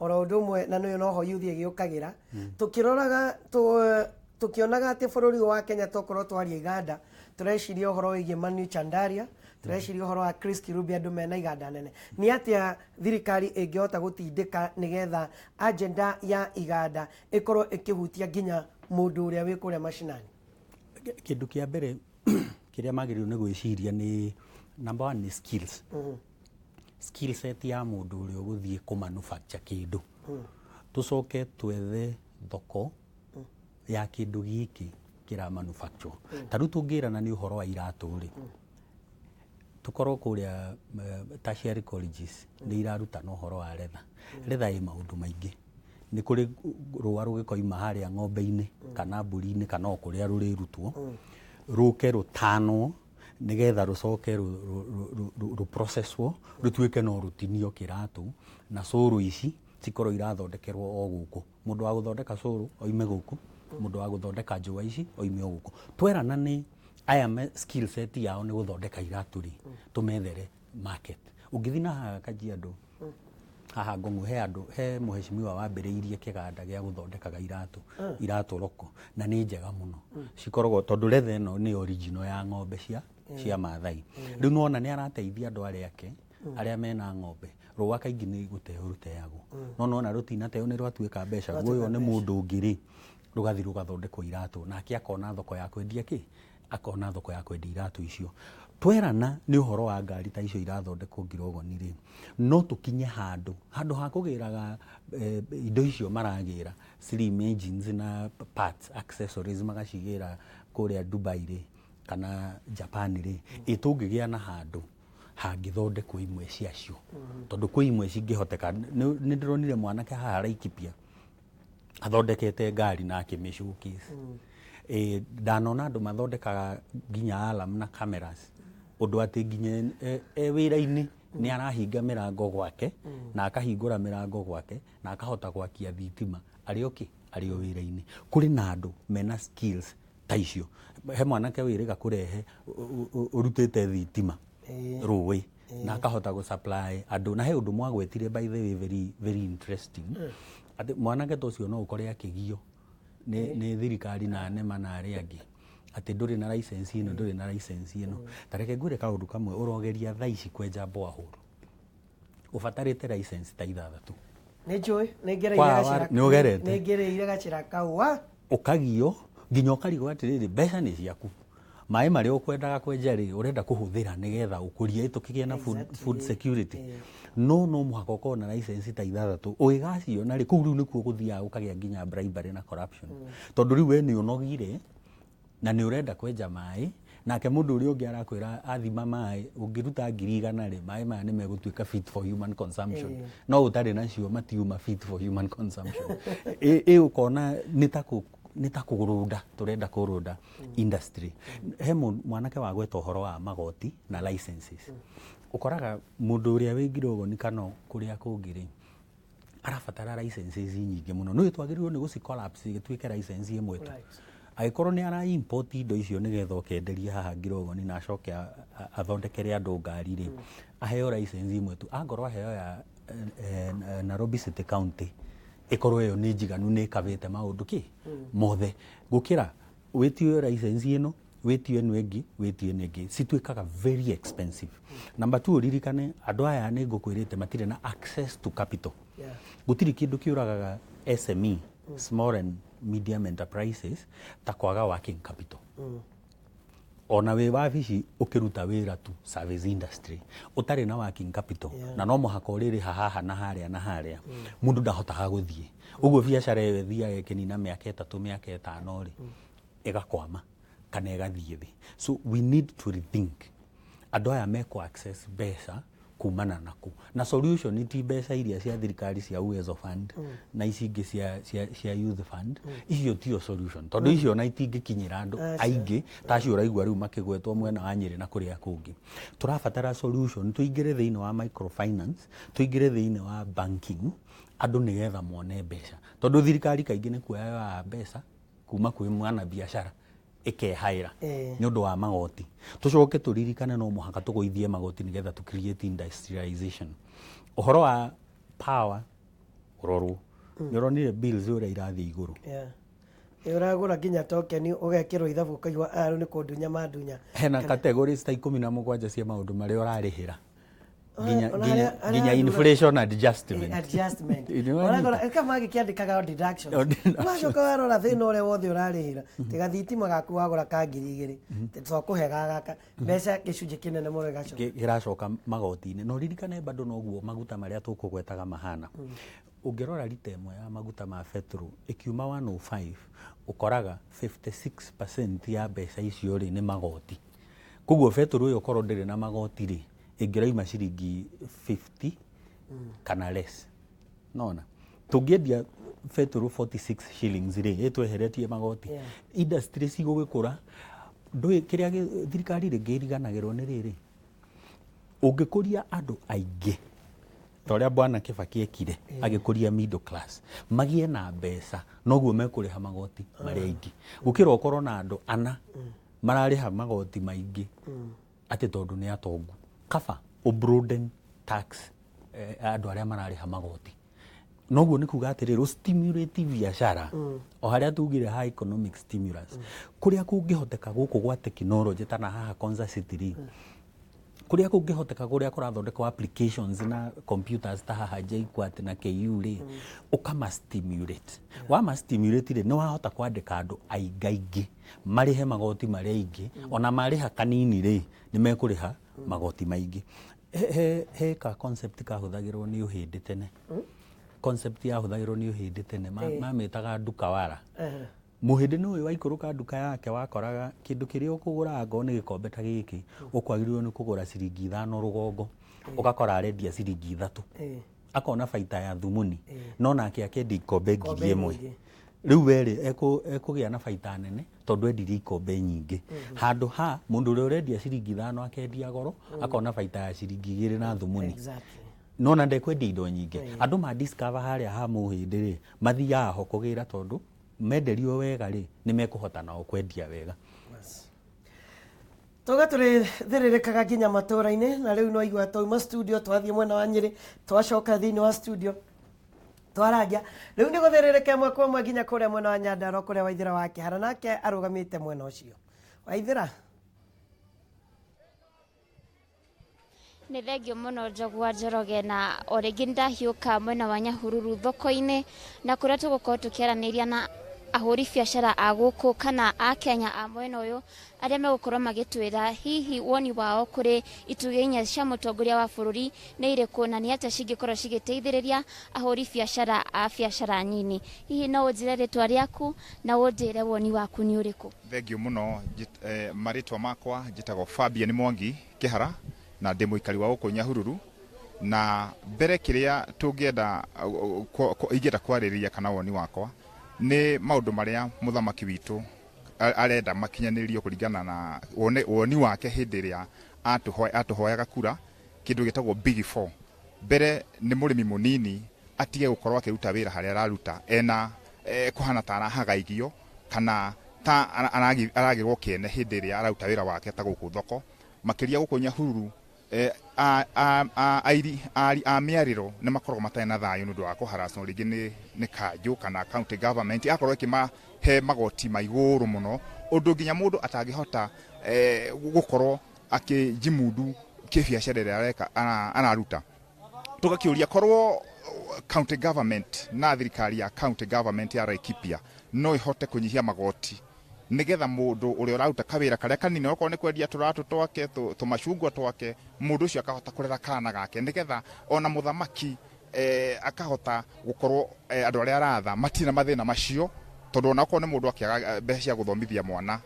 [SPEAKER 1] oro ũndũ ũmwe? Na nĩyo noho youth ĩgĩũkagĩra, tũkĩroraga tũkĩonaga atĩ bũrũri ũyũ wa Kenya, tokorwo twaria iganda, tũreciria ũhoro wĩgiĩ Manu Chandaria, tũreciria ũhoro wa Chris Kirubi, andũ mena iganda nene. Nĩ atĩa thirikari ĩngĩhota gũtindĩka nĩgetha agenda ya iganda ĩkorwo ĩkĩhutia nginya mũndũ ũrĩa wĩ kũrĩa macinani?
[SPEAKER 2] Kĩndũ kĩa mbere kĩrĩa magĩrĩirwo nĩ gwĩciria nĩ number one nĩ skills, skill set ya mũndũ ũrĩa ũgũthiĩ kũ manufacture kĩndũ. Tũcoke twethe thoko ya kĩndũ gĩkĩ kĩra manufacture. Ta rĩu tũngĩrana nĩ ũhoro wa iratũ rĩ, tũkorwo kũrĩa tertiary colleges nĩ irarutana ũhoro wa leather. Leather ĩ maũndũ maingĩ. Nĩ kũrĩ rũa rũgĩkoima harĩa ng'ombe-inĩ kana mbũri-inĩ kana o kũrĩa rũrĩrutwo, rũke rũtanwo nĩgetha rũcoke rũ processwo rũtuĩke no rũtinio kĩratũ, na cũrũ ici cikorwo irathondekerwo o gũkũ. Mũndũ wa gũthondeka cũrũ oime gũkũ, mũndũ wa gũthondeka njũa ici oime o gũkũ. Twerana nĩ aya me skill set yao nĩ gũthondeka iratũ rĩ, tũmethere market. Ũngĩthiĩ na haha Kajiado, haha Ngong'u, he andũ, he mũheshimiwa wambĩrĩirie kĩganda gĩa gũthondekaga iratũ, iratũ roko, na nĩ njega mũno cikoragwo, tondũ leather ĩno nĩ original ya ng'ombe cia Mathai. Rĩu nĩwona nĩ arateithia andũ arĩa ake arĩa mena ng'ombe. Rũa kaingĩ nĩ gũteo rũteagwo, no nona rũtinateo nĩ rwatuĩka mbeca. Guoyo nĩ mũndũ ũngĩ rĩ, rũgathiĩ rũgathondekwo iratũ, nake akona thoko ya kwendia kĩ, akona thoko ya kwendia iratũ icio. Twerana nĩ ũhoro wa ngari ta icio irathondekwo Ngirogoni rĩ, no tũkinye handũ ha kũgĩraga indo icio maragĩra slim engines na parts, accessories, magacigĩra kũrĩa Dubai rĩ kana Japan rĩ, ĩ tũngĩgĩa na handũ hangĩthondekwo imwe ciacio, tondũ kwĩ imwe cingĩhoteka. Nĩ ndĩronire mwanake haha Laikipia athondekete ngari na akĩmĩ showcase. Ndanona andũ mathondekaga nginya alarm na cameras, ũndũ atĩ nginya e wĩra-inĩ nĩ arahinga mĩrango gwake na akahingũra mĩrango gwake na akahota gwakia thitima arĩ o kĩ, arĩ o wĩra-inĩ. Kũrĩ na andũ mena skills ta icio. He mwanake wĩrĩga kũrehe ũrutĩte thitima rũĩ na akahota gũ supply andũ. Na he ũndũ mwagwetire, by the way, very very interesting, atĩ mwanake ta ũcio no ũkore akĩgio nĩ thirikari na NEMA na arĩa angĩ atĩ ndũrĩ na license ĩno, ndũrĩ na license ĩno. Ta reke ngwĩre kaũndũ kamwe. Ũrogeria thaa ici kwenja borehole, ũbatarĩte license ta ithathatũ.
[SPEAKER 1] Nĩ njũĩ, nĩ ngereire gacĩra.
[SPEAKER 2] Nĩ ũgerete?
[SPEAKER 1] Nĩ ngereire gacĩra kau wa
[SPEAKER 2] Ũkagio nginya ũkarigwo atĩrĩrĩ, mbeca nĩ ciaku, maĩ marĩa ũkwendaga kwenja rĩ, ũrenda kũhũthĩra nĩgetha ũkũrie tũkĩgĩe na food security, no mũhaka ũkorwo na license ta ithathatũ. Ũgĩgaciona rĩ, kũu rĩu nĩkuo gũthiaga gũkagĩa nginya bribery na corruption, tondũ rĩu we nĩ ũnogire na nĩ ũrenda kwenja maĩ, nake mũndũ ũrĩa ũngĩ arakwĩra athima maĩ, ũngĩruta 100,000 rĩ, maĩ maya nĩ megũtuĩka fit for human consumption, no ũtarĩ nacio matiuma fit for human consumption. Ĩ ũkona nĩ ta kũrũnda tũrenda kũrũnda industry. He mwanake wagweta ũhoro wa magoti na licenses. Ũkoraga mũndũ ũrĩa wĩ Ngirogoni kana kũrĩa kũngĩ rĩ, arabatara licenses nyingĩ mũno. Nĩ twagĩrĩirwo nĩ gũci collapse gĩtuĩke license ĩmwe tu. Angĩkorwo nĩ ara import indo icio nĩgetha ũkenderia haha Ngirogoni na acoke athondekere andũ ngari rĩ, aheo license ĩmwe tu. Angorwo aheo ya Nairobi City County, ĩkorwo ĩyo nĩ njiganu, nĩ ĩkabĩte maũndũ kĩ mothe, gũkĩra wĩtio license ĩno, wĩtio ĩno ĩngĩ, wĩtio ĩno ĩngĩ, cituĩkaga very expensive. Number two, ũririkane andũ aya nĩ ngũkwĩrĩte matirĩ na access to capital. Gũtirĩ kĩndũ kĩũragaga SME, small and medium enterprises, ta kwaga working capital. Ona wĩ wabici ũkĩruta wĩra tu service industry, ũtarĩ na working capital, na no mũhaka ũrĩrĩha haha na harĩa na harĩa, mũndũ ndahotaga gũthiĩ ũguo. Biacara ĩyo ĩthiaga ĩkĩnina mĩaka 3, mĩaka 5 rĩ, ĩgakwama kana ĩgathiĩ thĩ. So we need to rethink andũ aya mekũ access mbeca kumana naku, na solution ti mbeca iria cia thirikari cia Uwezo Fund na ici ingĩ cia Youth Fund. Icio tio solution, tondũ icio ona itingĩkinyĩra andũ
[SPEAKER 1] Aca.
[SPEAKER 2] aingĩ ta acio ũraigua rĩu makĩgwetwo mwena wa Nyĩrĩ na kũrĩa kũngĩ. Tũrabatara solution tũingĩre thĩinĩ wa microfinance, tũingĩre thĩinĩ wa banking, andũ nĩgetha mone mbeca, tondũ thirikari kaingĩ nĩ kuoya yoyaga mbeca kuma kwĩ mwana biacara ĩkehaĩra nĩ ũndũ wa magoti. Tũcoke tũririkane no mũhaka tũgũithie magoti nĩgetha tũ create industrialization. Ũhoro wa power ũrorwo. Nĩ ũronire bills ũrĩa irathiĩ igũrũ?
[SPEAKER 1] Yeah. Ĩ, ũragũra nginya token ũgekĩrwo ithabu, ũkaigua aya rĩu nĩ kũndunya mandunya.
[SPEAKER 2] Hena categories ta 17 cia maũndũ marĩa ũrarĩhĩra nginya
[SPEAKER 1] Ona
[SPEAKER 2] nginya
[SPEAKER 1] harĩa
[SPEAKER 2] nginya
[SPEAKER 1] andũ
[SPEAKER 2] inflation adjustment.
[SPEAKER 1] Adjustment.
[SPEAKER 2] Nĩ wanyita?
[SPEAKER 1] Ũragora kama magĩkĩandĩkaga deductions.
[SPEAKER 2] O deductions.
[SPEAKER 1] Wacoka warora thĩna ũrĩa wothe ũrarĩhĩra, tiga thitima gaku wagũra ka 2000, tokũhe gagaka mbeca gĩcunjĩ kĩnene mũno gĩgacoka.
[SPEAKER 2] Kĩracoka magoti-inĩ. Na ũririkane bado noguo maguta marĩa tũkũgwetaga mahana. Ũngĩrora rita ĩmwe ya maguta ma betũrũ ĩkiuma 105, ũkoraga 56% ya mbeca icio rĩ nĩ magoti. Koguo betũrũ ĩyo korwo ndĩrĩ na magoti rĩ, ĩngĩraima ciringi 50 kana less. Nona tũngĩendia betũrũ 46 shillings rĩ, ĩtweheretie magoti, industry cigũgĩkũra. Ndũĩ kĩrĩa thirikari rĩngĩ ĩriganagĩrwo nĩ rĩrĩ, ũngĩkũria andũ aingĩ ta ũrĩa Bwana Kibaki ekire, agĩkũria middle class magĩe na mbeca, noguo mekũrĩha magoti marĩa aingĩ, gũkĩra ũkorwo na andũ ana mararĩha magoti maingĩ atĩ tondũ nĩ atongu. Kaba ũ broaden tax, andũ arĩa mararĩha magoti. Noguo nĩ kuga atĩrĩrĩ, ũstimulate biacara o harĩa tugire ha economic stimulus, kũrĩa kũngĩhoteka gũkũ gwa technology ta na haha Konza City rĩ, kũrĩa kũngĩhoteka, kũrĩa kũrathondekwo applications na computers ta haha JKUAT na KU rĩ, ũkama stimulate. Wama stimulate rĩ, nĩ wahota kwandĩka andũ aingaingĩ marĩhe magoti marĩa aingĩ. Ona marĩha kanini rĩ, nĩ mekũrĩha magoti maingĩ. He ka concept kahũthagĩrwo nĩ ũhĩndĩ tene, concept yahũthagĩrwo nĩ ũhĩndĩ tene, mamĩtaga ndukawara. Mũhĩndĩ nĩ ũyũ waikũrũka nduka yake, wakoraga kĩndũ kĩrĩa ũkũgũra angorwo nĩ gĩkombe ta gĩkĩ ũkwagĩrĩirwo nĩ kũgũra ciringi 5 rũgongo, ũgakora arendia ciringi 3, akona baita ya thumuni, no nake akendia ikombe 1000.
[SPEAKER 1] Nyingĩ.
[SPEAKER 2] Rĩu werĩ ekũgĩa na baita nene tondũ endirie ikombe nyingĩ, handũ ha mũndũ ũrĩa ũrendia ciringi 5 akendia goro akona baita ya ciringi 2 na thumuni. Nona ndekwendia indo nyingĩ. Andũ ma discover harĩa ha mũhĩndĩ rĩ, mathiaga ho kũgĩra, tondũ menderio wega rĩ, nĩ mekũhota nao kwendia wega.
[SPEAKER 1] Tuga tũrĩthĩrĩrĩkaga nginya matũra-inĩ, na rĩu no igua twauma studio twathiĩ mwena wa Nyĩrĩ, twacoka thĩinĩ wa studio twarangia. Rĩu nĩ gũthĩrĩrĩka ĩmwe kwa ĩmwe nginya kũrĩa mwena wa Nyandarua, kũrĩa Waithĩra wa Kĩhara nake arũgamĩte mwena ũcio. Waithĩra.
[SPEAKER 7] Nĩ thengio mũno, Njogua Njoroge, na o rĩngĩ nĩndahiũka mwena wa Nyahururu thoko-inĩ, na kũrĩa tũgũkorwo tũkĩaranĩria na ahũri biacara a gũkũ kana a Kenya a mwena ũyũ, arĩa megũkorwo magĩtwĩra hihi woni wao kũrĩ itugĩ inya cia mũtongoria wa bũrũri nĩ irĩkũ, na nĩ atĩa cingĩkorwo cigĩteithĩrĩria ahũri biacara a biacara nini. Hihi no ũnjĩre rĩtwa rĩaku na ũnjĩre woni waku nĩ ũrĩkũ?
[SPEAKER 8] Thengio mũno. Marĩtwa makwa njĩtagwo Fabian Mwangi Kĩhara, na ndĩ mũikari wa gũkũ Nyahururu. Na mbere kĩrĩa tũngĩenda ingĩenda kwarĩrĩria kana woni wakwa nĩ maũndũ marĩa mũthamaki witũ arenda makinyanĩrio kũringana na woni wake hĩndĩ ĩrĩa atũhoyaga kura, kĩndũ gĩtagwo Big Four. Mbere nĩ mũrĩmi mũnini atige gũkorwo akĩruta wĩra harĩa araruta ena kũhana ta arahagaigio kana ta aragĩrwo kĩene hĩndĩ ĩrĩa araruta wĩra wake ta gũkũ thoko, makĩria gũkũ Nyahururu. Airi a mĩarĩro nĩ makoragwo matarĩ na thayũ nĩ ũndũ wa kũharacwo rĩngĩ nĩ kanjũ kana county government akorwo ĩkĩmahe magoti ma igũrũ mũno, ũndũ nginya mũndũ atangĩhota gũkorwo akĩjimudu kĩbiacara ĩrĩa areka araruta. Tũgakĩũria korwo county government na thirikari ya county government ya Laikipia no ĩhote kũnyihia magoti nigetha mũndũ ũrĩa ũraruta kawĩra karĩa kanini, okorwo nĩ kwendia tũratũ twake, tũmacungwa twake, mũndũ ũcio akahota kũrera kana gake, nigetha ona mũthamaki akahota gũkorwo andũ arĩa aratha matirĩ na mathĩna macio, tondũ ona okorwo nĩ mũndũ akĩaga mbeca cia gũthomithia mwana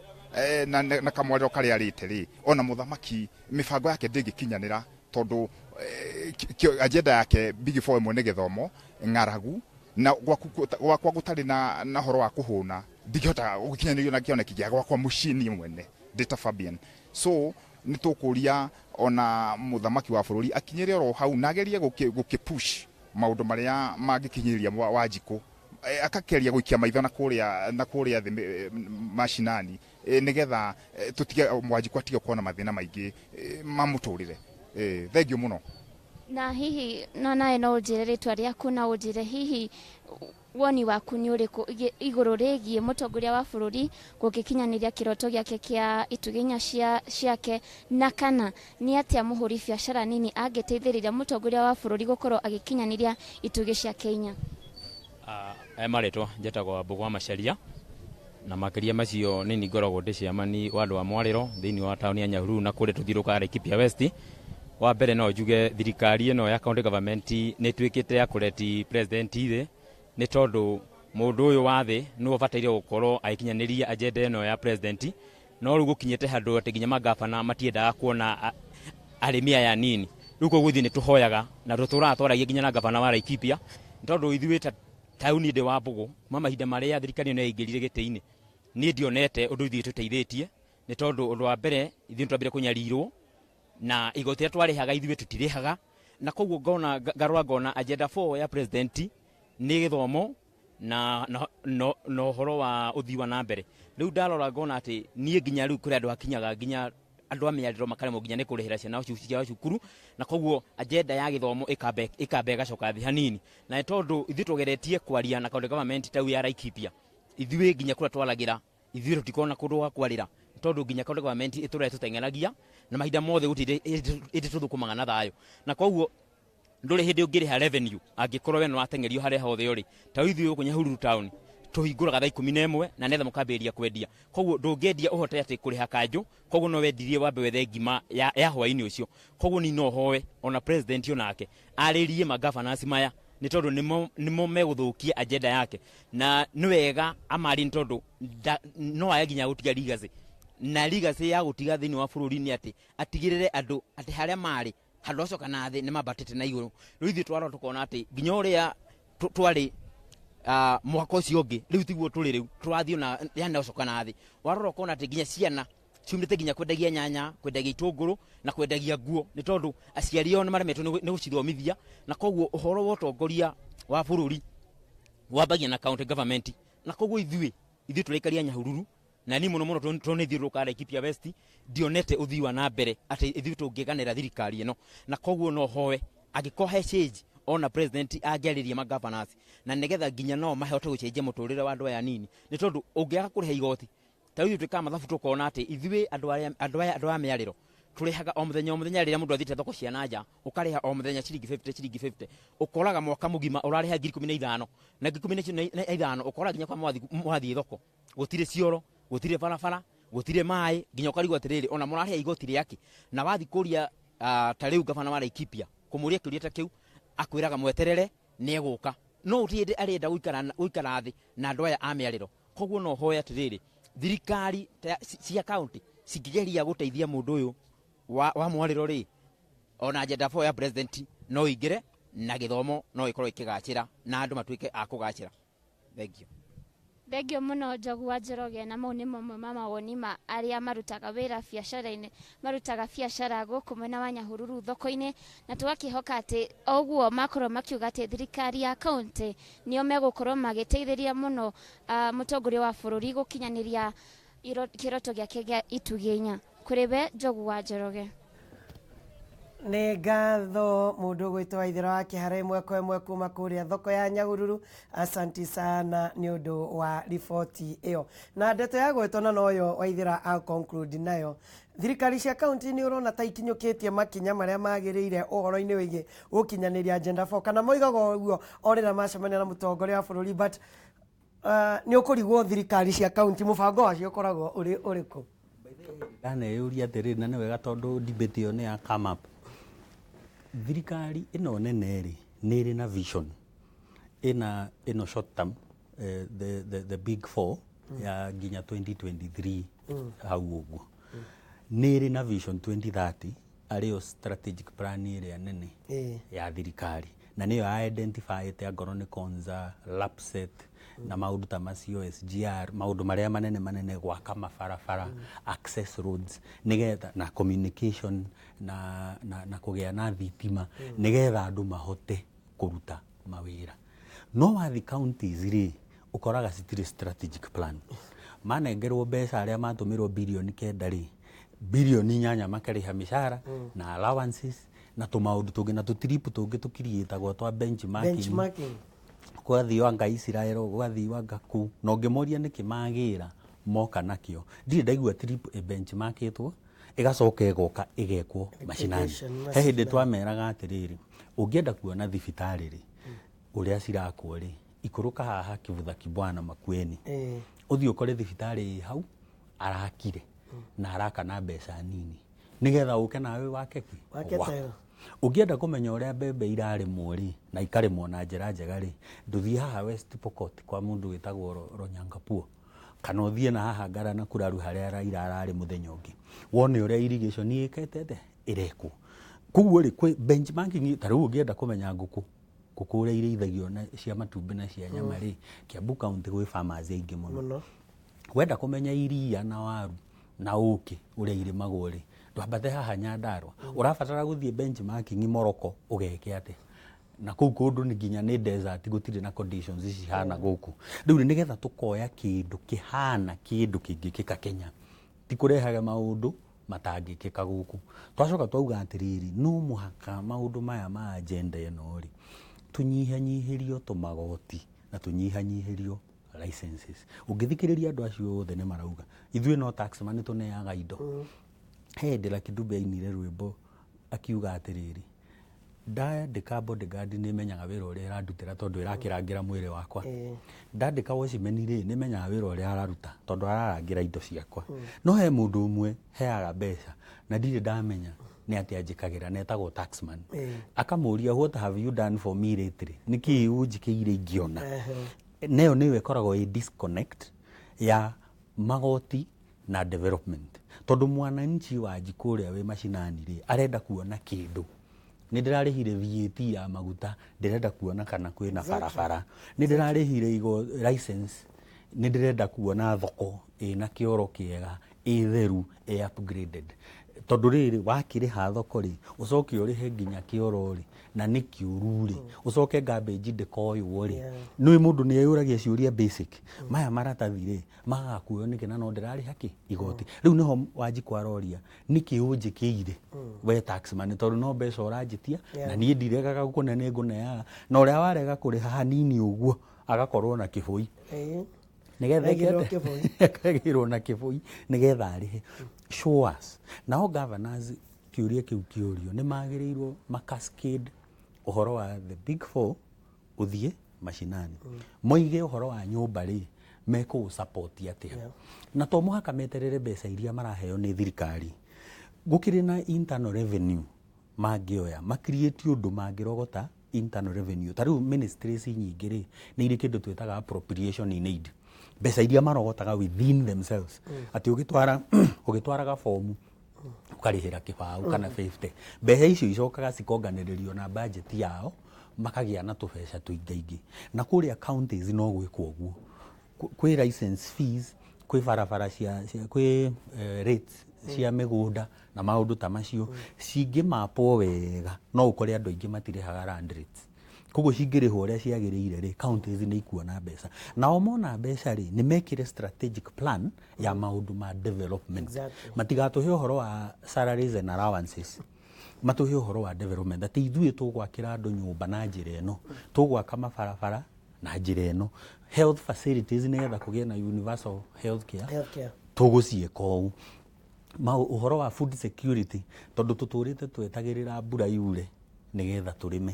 [SPEAKER 8] na kamwarĩro karĩa arĩte rĩ, ona mũthamaki mĩbango yake ndĩngĩkinyanĩra, tondũ agenda yake Big Four ĩmwe nĩ gĩthomo, ng'aragu, na gwakwa gũtarĩ na horo wa kũhũna, ndingĩhota gũkinyanĩrio na kĩoneki gĩa gwakwa mũciĩ niĩ mwene ndĩ ta Fabian. So nĩ tũkũria ona mũthamaki wa bũrũri akinyĩre oro hau na agerie gũkĩ push maũndũ marĩa mangĩkinyĩria Wanjikũ, akakeria gũikia maitho na kũrĩa thĩ macinani, nĩgetha tũtige Wanjikũ atige kuona mathĩna maingĩ ma mũtũrĩre. Thengio mũno.
[SPEAKER 7] Na hihi no nawe no ũnjĩre rĩtwa rĩaku na ũnjĩre hihi woni waku nĩ ũrĩkũ igũrũ rĩgiĩ mũtongoria wa bũrũri gũgĩkinyanĩria kĩroto gĩake kĩa itugĩ inya ciake, na kana nĩ atĩa mũhũri biacara nini angĩteithĩrĩria mũtongoria wa bũrũri gũkorwo agĩkinyanĩria itugĩ ciake inya?
[SPEAKER 9] Aya marĩtwa njĩtagwo Mbũgwa Macharia, na makĩria macio nĩ niĩ ngoragwo ndĩ ciamani wa andũ a Mwarĩro thĩinĩ wa taũni ya Nyahururu na kũrĩa tũthiũrũrũkaga Laikipia West. Wa mbere no njuge thirikari ĩno ya county government nĩ ĩtuĩkĩte ya kũreti president thĩ, nĩ tondũ mũndũ ũyũ wa thĩ nĩwe ũbataire gũkorwo agĩkinyanĩria agenda ĩno ya president, no rĩu gũkinyĩte handũ atĩ nginya mangabana matiendaga kuona arĩmi aya nini. Rĩu koguo ithuĩ nĩ tũhoyaga na tũtũraga twaragia nginya na gavana wa Laikipia, nĩ tondũ ithuĩ ta taũni ndĩ wa Mbũgũ, kuma mahinda marĩa thirikari ĩno yaingĩrire gĩtĩ-inĩ, niĩ ndionete ũndũ ithuĩ tũteithĩtie, nĩ tondũ ũndũ wa mbere ithuĩ nĩ twambire kũnyarirwo na igoti rĩrĩa twarĩhaga ithuĩ tũtirĩhaga, na koguo ngona ngarora ngona agenda 4 ya president nĩ gĩthomo na ũhoro wa ũthii wa na mbere. Rĩu ndarora ngona atĩ niĩ nginya rĩu kũrĩ andũ hakinyaga nginya Andũ a mĩarĩro makaremwo nginya nĩ kũrĩhĩra ciana ciao cukuru, na koguo agenda ya gĩthomo ĩkamba ĩgacoka thĩ hanini. Na nĩ tondũ ithuĩ tũgeretie kwaria na county government tau ya Laikipia, ithuĩ nginya kũrĩa twaragĩra, ithuĩ tũtikoragwo na kũndũ gwa kwarĩra, tondũ nginya county government ĩtũrĩa tũteng'eragia na mahinda mothe gũtirĩ ĩndĩ tũthũkũmaga na thayũ. Na koguo ndũrĩ hĩndĩ ũngĩrĩha revenue angĩkorwo we nĩwateng'erio harĩa hothe ũrĩ. Ta rĩu ithuĩ gũkũ Nyahururu town tũhingũraga thaa 11 na nĩgetha mũkambĩrĩria kwendia. Koguo ndũngĩendia ũhote atĩ kũrĩha kanjũ, koguo no wendirie wambe wethe ngima ya hwaĩ-inĩ ũcio. Koguo niĩ no hoe ona president onake arĩrie magavanasi maya, nĩ tondũ nĩmo megũthũkia agenda yake, na nĩ wega amarie, nĩ tondũ no age nginya gũtiga legacy, na legacy ya gũtiga thĩinĩ wa bũrũri nĩ atĩ atigĩrĩre andũ atĩ harĩa marĩ handũ acoka na thĩ nĩ mambatĩte na igũrũ. Rĩu ithuĩ twarora tũkona atĩ nginya ũrĩa twarĩ mwaka ũcio ũngĩ, rĩu tiguo tũrĩ. Rĩu tũrathiĩ na yani acoka na thĩ. Warora ũkona atĩ nginya ciana ciumĩte nginya kwendagia nyanya, kwendagia itũngũrũ na kwendagia nguo, nĩ tondũ aciari ao nĩ maremetwo nĩ gũcithomithia. Na koguo ũhoro wa ũtongoria wa bũrũri wambagia na county government, na koguo ithuĩ tũraikaria Nyahururu, na ni mũno mũno tondũ nĩ thiũrũrũkaga Laikipia West, ndionete ũthii wa na mbere atĩ ithuĩ tũngĩganĩra thirikari ĩno. Na koguo no hoe angĩkorwo he change ona president angĩarĩria magavanasi, na nĩgetha nginya no mahote gũcenjia mũtũrĩre wa andũ aya nini, nĩ tondũ ũngĩaga kũrĩha igoti, ta rĩu ithuĩ twĩkaga mathabu tũkona atĩ ithuĩ andũ arĩa andũ aya andũ a mĩarĩro tũrĩhaga o mũthenya o mũthenya. Rĩrĩa mũndũ athiĩte thoko cia na nja, ũkarĩha o mũthenya ciringi 50, ciringi 50, ũkoraga mwaka mũgima ũrarĩha 15,000. Na 15,000 ũkora nginya kwa mwathiĩ thoko gũtirĩ cioro, gũtirĩ barabara, gũtirĩ maĩ, nginya ũkarigwo atĩrĩrĩ, ona mũrarĩha igoti rĩake? Na wathiĩ kũria ta rĩu gavana wa Laikipia, kũmũria kĩũria ta kĩu, akwĩraga mweterere nĩ egũka, no gũtirĩ hĩndĩ arenda gũikara thĩ na andũ aya a mĩarĩro. Koguo no hoe atĩrĩrĩ, thirikari cia county cingĩgeria gũteithia mũndũ ũyũ wa mwarĩro rĩ, ona agenda 4 ya president no ingĩre, na gĩthomo no ĩkorwo ĩkĩgacĩra na andũ matuĩke a kũgacĩra. Thank you.
[SPEAKER 7] Thengio mũno, Njogu wa Njoroge. Na mau nĩ mamwe ma mawoni ma arĩa marutaga wĩra biacara-inĩ, marutaga biacara gũkũ mwena wa Nyahururu thoko-inĩ, na tũgakĩhoka atĩ o ũguo makorwo makiuga atĩ thirikari ya kaunti nĩo megũkorwo magĩteithĩrĩria mũno mũtongoria wa bũrũri gũkinyanĩria kĩroto gĩake gĩa itugĩ inya. Kũrĩ we, Njogu wa Njoroge.
[SPEAKER 1] Nĩ ngatho mũndũ ũgwĩtwo Waithĩra wa Kĩhara, ĩmwe kwa ĩmwe kuma kũrĩa thoko ya Nyahururu. Asanti sana nĩ ũndũ wa riboti ĩyo na ndeto ya gwetwo, na noyo Waithĩra a conclude nayo. Thirikari cia kaunti nĩ ũrona ta ikinyũkĩtie makinya marĩa magĩrĩire ũhoro-inĩ wĩgiĩ gũkinyanĩria agenda 4, kana moigaga ũguo o rĩrĩa macemania na mũtongoria wa bũrũri, but nĩ ũkũrigwo thirikari cia kaunti mũbango wacio ũkoragwo ũrĩ ũrĩkũ?
[SPEAKER 2] Ndaneyũria atĩrĩrĩ, na nĩ wega tondũ debate ĩyo nĩ ya come up. Thirikari ĩno nene rĩ, nĩ ĩrĩ na vision ĩna ĩno short term, the big four ya nginya 2023 hau ũguo. Nĩ ĩrĩ na Vision 2030, arĩyo strategic plan ĩrĩa nene ya thirikari, na nĩyo ya identify angorwo nĩ Konza, Lapsset na maũndũ ta macio, SGR, maũndũ marĩa manene manene, gwaka mabarabara, access roads, nĩgetha na communication na kũgĩa na thitima, nĩgetha andũ mahote kũruta mawĩra. No wathi counties rĩ, ũkoraga citirĩ strategic plan. Manengerwo mbeca, arĩa matũmĩrwo 9 birioni rĩ, 8 birioni makarĩha mĩcara na allowances na tũmaũndũ tũngĩ na tũtiripu tũngĩ tũkiriĩtagwo twa benchmarking.
[SPEAKER 1] Benchmarking.
[SPEAKER 2] Gũgathiĩ anga Israel, gũgathiĩ anga kũ, na ũngĩmoria nĩkĩ magĩra moka nakĩo, ndirĩ ndaigua trip ĩ benchmarkĩtwo ĩgacoka ĩgoka ĩgekwo macinani.
[SPEAKER 1] Application.
[SPEAKER 2] He hĩndĩ twameraga atĩrĩrĩ, ũngĩenda kuona thibitarĩ rĩ, ũrĩa cirakwo rĩ, ikũrũka haha Kivutha Kibwana, Makueni, ũthiĩ ũkore thibitarĩ ĩ hau arakire na araka na mbeca nini, nĩgetha ũke nawe wake kĩ?
[SPEAKER 1] Wake
[SPEAKER 2] Gwaku.
[SPEAKER 1] tayo.
[SPEAKER 2] Ũngĩenda kũmenya ũrĩa mbembe irarĩmwo rĩ, na ikarĩmwo na njĩra njega rĩ, ndũthiĩ haha West Pokot kwa mũndũ wĩtagwo Ronyangapuo, kana ũthiĩ na haha Ngarana Kuraru harĩa Raila ararĩ mũthenya ũngĩ, wone ũrĩa irrigation ĩkĩte atĩa, ĩrekwo. Koguo rĩ, kwĩ benchmarking. Ta rĩu ũngĩenda kũmenya ngũkũ ũrĩa irĩithagio na cia matumbĩ na cia nyama rĩ, Kiambu County gwĩ farmers aingĩ mũno.
[SPEAKER 1] Mũno.
[SPEAKER 2] Wenda kũmenya iria na waru na ũkĩ ũrĩa irĩmagwo rĩ, ndwambate haha Nyandarua. Ũrabatara gũthiĩ benchmarking Morocco ũgeke atĩa? Na kũu kũndũ nĩ nginya nĩ desert, gũtirĩ na conditions ici cihana gũkũ. Rĩu rĩ, nĩgetha tũkoya kĩndũ kĩhana kĩndũ kĩngĩkĩka Kenya, ti kũrehaga maũndũ. Matangĩkĩka gũkũ. Twacoka twauga atĩrĩrĩ, no mũhaka maũndũ maya ma agenda ĩno rĩ, tũnyihanyihĩrio tũmagoti na tũnyihanyihĩrio licenses. Ũngĩthikĩrĩria andũ acio othe nĩ marauga ithuĩ no tax money tũneaga indo. He hĩndĩ Lucky Dube ainire rwĩmbo akiuga atĩrĩrĩ, ndandĩka bodyguard nĩ menyaga wĩra ũrĩa ĩrandutĩra tondũ ĩrakĩrangĩra mwĩrĩ wakwa. Ndandĩka watchman rĩ, nĩ menyaga wĩra ũrĩa araruta tondũ ararangĩra indo ciakwa. No he mũndũ ũmwe heaga mbeca na ndirĩ ndamenya nĩ atĩa njĩkagĩra, na etagwo taxman. Akamũria, "What have you done for me lately? Nĩkĩĩ ũnjĩkĩire ingĩona?" Nayo nĩyo ĩkoragwo ĩ disconnect ya magoti na development, tondũ mwananchi wa njikũ ũrĩa wĩ macinani rĩ, arenda kuona kĩndũ. Nĩ ndĩrarĩhire VAT ya maguta, ndĩrenda kuona kana kwĩna barabara. Nĩ ndĩrarĩhire igo license, nĩ ndĩrenda kuona thoko ĩna kĩoro kĩega, ĩ theru, ĩ upgraded, tondũ rĩrĩ wakĩrĩha thoko rĩ, ũcoke ũrĩhe nginya kĩoro rĩ, na nĩ kĩũru rĩ, ũcoke garbage ndĩkoywo rĩ. Nĩ mũndũ nĩ eyũragia ciũria basic. Maya maratathi rĩ, magaga kuoywo nĩkĩ na no ndĩrarĩha kĩ igoti? Rĩu nĩho Wanjikũ aroria, nĩkĩ ũnjĩkĩire we taxman? Tondũ no mbeca ũranjĩtia. Na niĩ ndiregaga gũkũne, nĩ ngũneaga, na ũrĩa warega kũrĩha hanini ũguo agakorwo na kĩbũi nĩgetha
[SPEAKER 1] Aigĩrĩrwo
[SPEAKER 2] ĩke atĩa?
[SPEAKER 1] Kĩbũi.
[SPEAKER 2] Akagĩrwo na kĩbũi nĩgetha arĩhe. Show us. Nao governors, kĩũria kĩu kĩũrio, nĩ magĩrĩirwo macascade ũhoro wa the big four ũthiĩ macinani, moige ũhoro wa nyũmba rĩ, mekũũ support atĩa, na to mũhaka meterere mbeca iria maraheo nĩ thirikari. Gũkĩrĩ na internal revenue mangĩoya, macreate ũndũ mangĩrogota internal revenue. Ta rĩu ministries nyingĩ rĩ, nĩ irĩ kĩndũ twĩtaga appropriation in aid, mbeca iria marogotaga within themselves, atĩ ũgĩtwara ũgĩtwaraga fomu ũkarĩhĩra kĩbaũ kana 50. Mbeca icio icokaga cikonganĩrĩrio na budget yao, makagĩa na tũbeca tũingaingĩ. Na kũrĩa counties no gwĩkwo ũguo. Kwĩ license fees, kwĩ barabara cia kwĩ rates cia mĩgũnda na maũndũ ta macio. Cingĩmapwo wega, no ũkore andũ aingĩ matirĩhaga land rates. Koguo cingĩrĩhwo ũrĩa ciagĩrĩire rĩ, counties nĩ ikuona mbeca. Nao mona mbeca rĩ, nĩ mekĩre strategic plan ya maũndũ ma development. Matigatũhe ũhoro wa salaries and allowances, matũhe ũhoro wa development, atĩ ithuĩ tũgwakĩra andũ nyũmba na njĩra ĩno, tũgwaka mabarabara na njĩra ĩno, health facilities nĩgetha kũgĩe na universal health care,
[SPEAKER 1] Healthcare.
[SPEAKER 2] Tũgũciĩka ũũ. Ũhoro wa food security, tondũ tũtũrĩte twetagĩrĩra mbura yure nĩgetha tũrĩme,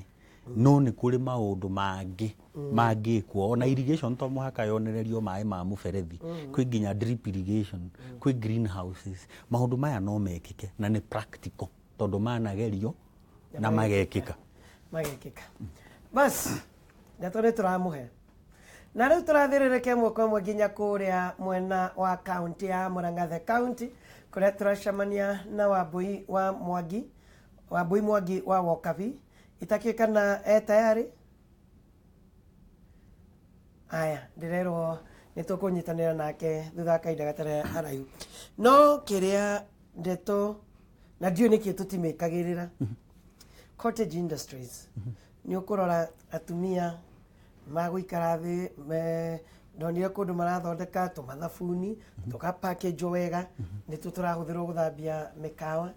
[SPEAKER 2] no nĩ kũrĩ maũndũ mangĩ mangĩkwo. Ona irrigation to mũhaka yonererio maĩ ma mũberethi, kwĩ nginya drip irrigation, kwĩ greenhouses. Maũndũ maya no mekĩke na nĩ practical, tondũ managerio na magekĩka.
[SPEAKER 1] Magekĩka. Bas, ndeto nĩ tũramũhe, na rĩu tũrathĩrĩrĩka ĩmwe kwa ĩmwe nginya kũrĩa mwena wa kaunti ya Murang'a, the county, kũrĩa tũracemania na Wambui wa Mwangi, Wambui Mwangi wa Wokabi. Itakĩũĩ kana e tayari. Aya, ndĩrerwo nĩ tũkũnyitanĩra nake thutha wa kahinda gatarĩ haraihu. No kĩrĩa ndeto na ndiũĩ nĩkĩ tũtimĩkagĩrĩra, cottage industries, nĩ ũkũrora atumia magũikara thĩ me ndonire kũndũ marathondeka tũmathabuni tũgapackageo wega, nĩtuo tũrahũthĩrwo gũthambia mĩkawa.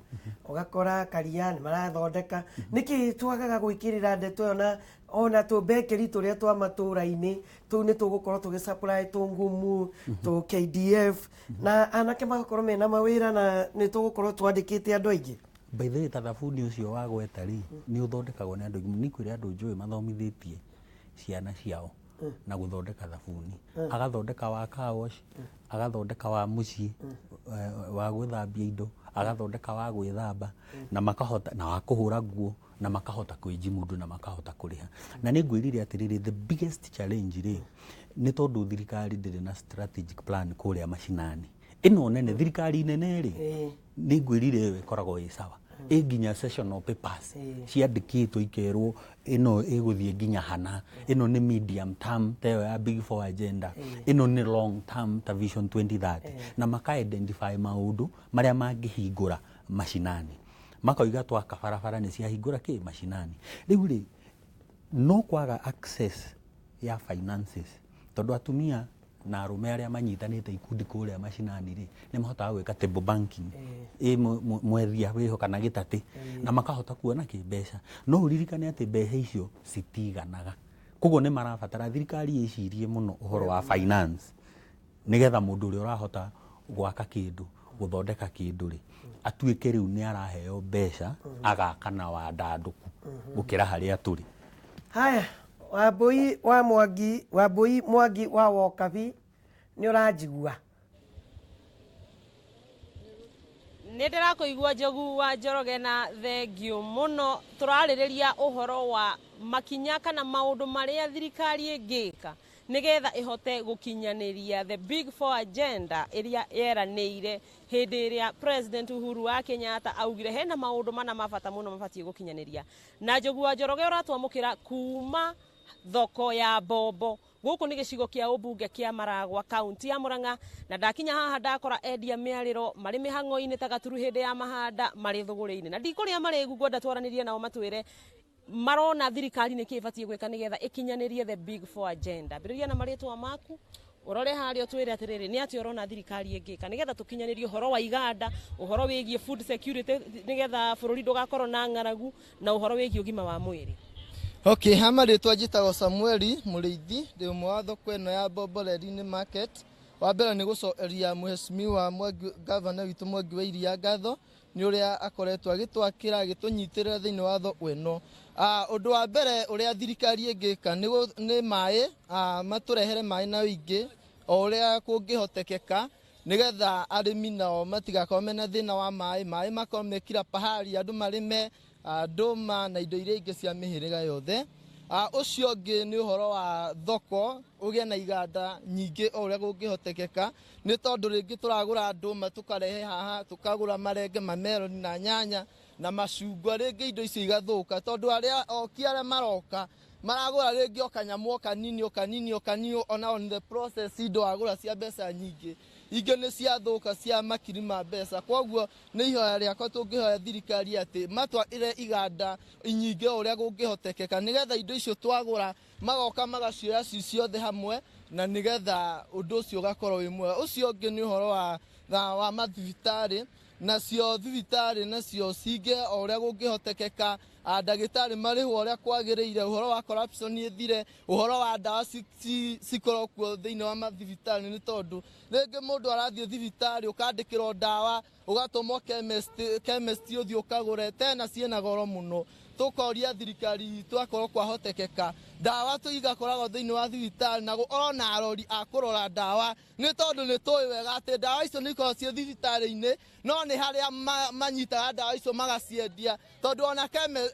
[SPEAKER 1] Ũgakora karia nĩ marathondeka. Nĩkĩ twagaga gwĩkĩrĩra ndeto ĩyo? Na ona tũbekeri tũrĩa twa matũra-inĩ tũu nĩ tũgũkorwo tũgĩ supply tũngumu tũ KDF, na anake magakorwo mena mawĩra, na nĩ tũgũkorwo twandĩkĩte andũ aingĩ.
[SPEAKER 2] By the way, ta thabuni ũcio wa gweta rĩ, nĩ ũthondekagwo nĩ andũ aingĩ. Nĩ kwĩrĩ andũ njũĩ mathomithĩtie ciana ciao na gũthondeka thabuni, agathondeka wa car wash, agathondeka wa mũciĩ, wa gwĩthambia indo, agathondeka wa gwĩthamba na makahota, na wa kũhũra nguo, na makahota kwĩjimudu na makahota kũrĩha. Na nĩ ngwĩrire atĩrĩrĩ, the biggest challenge rĩ, nĩ tondũ thirikari ndĩrĩ na strategic plan kũrĩa macinani. Ĩno nene, thirikari nene rĩ, nĩ ngwĩrire ĩyo ĩkoragwo ĩ sawa, ĩ nginya sessional papers ciandĩkĩtwo, ikerwo ĩno ĩgũthiĩ nginya hana, ĩno nĩ medium term ta ĩyo ya big four agenda, ĩno nĩ long term ta Vision 2030, na maka identify maũndũ marĩa mangĩhingũra macinani. Makoiga twaka barabara nĩ ciahingũra kĩ macinani. Rĩu rĩ, no kwaga access ya finances, tondũ atumia Na arũme arĩa manyitanĩte ikundi kũrĩa macinani rĩ, nĩ mahotaga gwĩka table banking ĩ mwethia wĩho kana gĩtatĩ, na makahota kuona kĩ mbeca. No ũririkane atĩ mbeca icio citiganaga, koguo nĩ marabatara thirikari ĩcirie mũno ũhoro wa finance, nĩgetha mũndũ ũrĩa ũrahota gwaka kĩndũ, gũthondeka kĩndũ rĩ, atuĩke rĩu nĩ araheo mbeca agaka na wandandũku gũkĩra harĩa tũrĩ.
[SPEAKER 1] Haya, Wambui wa Mwangi, Wambui Mwangi wa Wokabi, nĩ ũranjigua?
[SPEAKER 10] Nĩ ndĩrakũigua, Njogu wa Njoroge, na thengiũ mũno. Tũrarĩrĩria ũhoro wa makinya kana maũndũ marĩa thirikari ĩngĩka nĩgetha ĩhote gũkinyanĩria the Big Four agenda ĩrĩa yeranĩire hĩndĩ ĩrĩa President Uhuru wa Kenyatta augire hena maũndũ mana ma bata mũno mabatiĩ gũkinyanĩria. Na Njogu wa Njoroge ũratwamũkĩra kuma thoko ya Mbombo. Gũkũ nĩ gĩcigo kĩa ũmbunge kĩa Maragwa, kaunti ya Murang'a, na ndakinya haha ndakora endia mĩarĩro marĩ mĩhang'o-inĩ ta gaturu hĩndĩ ya mahanda, marĩ thũgũrĩ-inĩ, na ndikũrĩa marĩgu. Ngwenda twaranĩrie nao matwĩre marona thirikari nĩ kĩ ĩbatiĩ gwĩka nĩgetha ĩkinyanĩrie the Big Four agenda. Ambĩrĩria na marĩtwa maku, ũrore harĩa, ũtwĩre atĩrĩrĩ, nĩ atĩa ũrona thirikari ĩngĩka nĩgetha tũkinyanĩrie ũhoro wa iganda, ũhoro wĩgiĩ food security, nĩgetha bũrũri ndũgakorwo na ng'aragu, na ũhoro wĩgiĩ ũgima wa mwĩrĩ?
[SPEAKER 11] Okay, ha marĩtwa njĩtagwo Samueli Mũrĩithi, ndĩ ũmwe wa thoko ĩno ya Bomboleli Market. Wa mbere nĩ gũcokeria Mheshimiwa Mwangi, gavana witũ Mwangi wa Iria, ngatho nĩ ũrĩa akoretwo agĩtwakĩra, agĩtũnyitĩrĩra thĩinĩ wa thoko ĩno. Ũndũ wa mbere ũrĩa thirikari ĩngĩka nĩ maĩ, matũrehere maĩ na ũingĩ o ũrĩa kũngĩhotekeka, nĩgetha arĩmi nao matigakorwo mena thĩna wa maĩ. Maĩ makorwo me kila pahali, andũ marĩme ndũma na indo iria ingĩ cia mĩhĩrĩga yothe. Ũcio ũngĩ nĩ ũhoro wa thoko, ũgĩe na iganda nyingĩ o ũrĩa kũngĩhotekeka, nĩ tondũ rĩngĩ tũragũra ndũma tũkarehe haha, tũkagũra marenge, mameroni na nyanya na macungwa, rĩngĩ indo icio igathũka tondũ arĩa oki arĩa maroka maragũra rĩngĩ o kanyamũ o kanini o kanini o kanini, ona on the process indo wagũra cia mbeca nyingĩ, ingĩ nĩ ciathũka cia makiri ma mbeca. Koguo nĩ ihoya rĩakwa tũngĩhoya thirikari atĩ matwarĩre iganda nyingĩ o ũrĩa kũngĩhotekeka, nĩgetha indo icio twagũra magoka magacioya ci ciothe hamwe, na nĩgetha ũndũ ũcio ũgakorwo wĩ mwega. Ũcio ũngĩ nĩ ũhoro wa mathibitarĩ, nacio thibitarĩ nacio cinge o ũrĩa kũngĩhotekeka, ndagĩtarĩ marĩhwo ũrĩa kwagĩrĩire, ũhoro wa corruption ĩthire, ũhoro wa ndawa cikorwo kuo thĩinĩ wa mathibitarĩ, nĩ tondũ rĩngĩ mũndũ arathiĩ thibitarĩ ũkandĩkĩrwo ndawa, ũgatũmwo chemist, chemist ũthiĩ ũkagũre, tena ciĩna goro mũno. Tũkoria thirikari itũ akorwo kwahotekeka ndawa tu igakoragwo thĩinĩ wa thibitarĩ na gũkorwo na arori a kũrora ndawa, nĩ tondũ nĩ tũĩ wega atĩ ndawa icio nĩ ikoragwo ciĩ thibitarĩ-inĩ, no nĩ harĩa manyitaga ndawa icio magaciendia, tondũ ona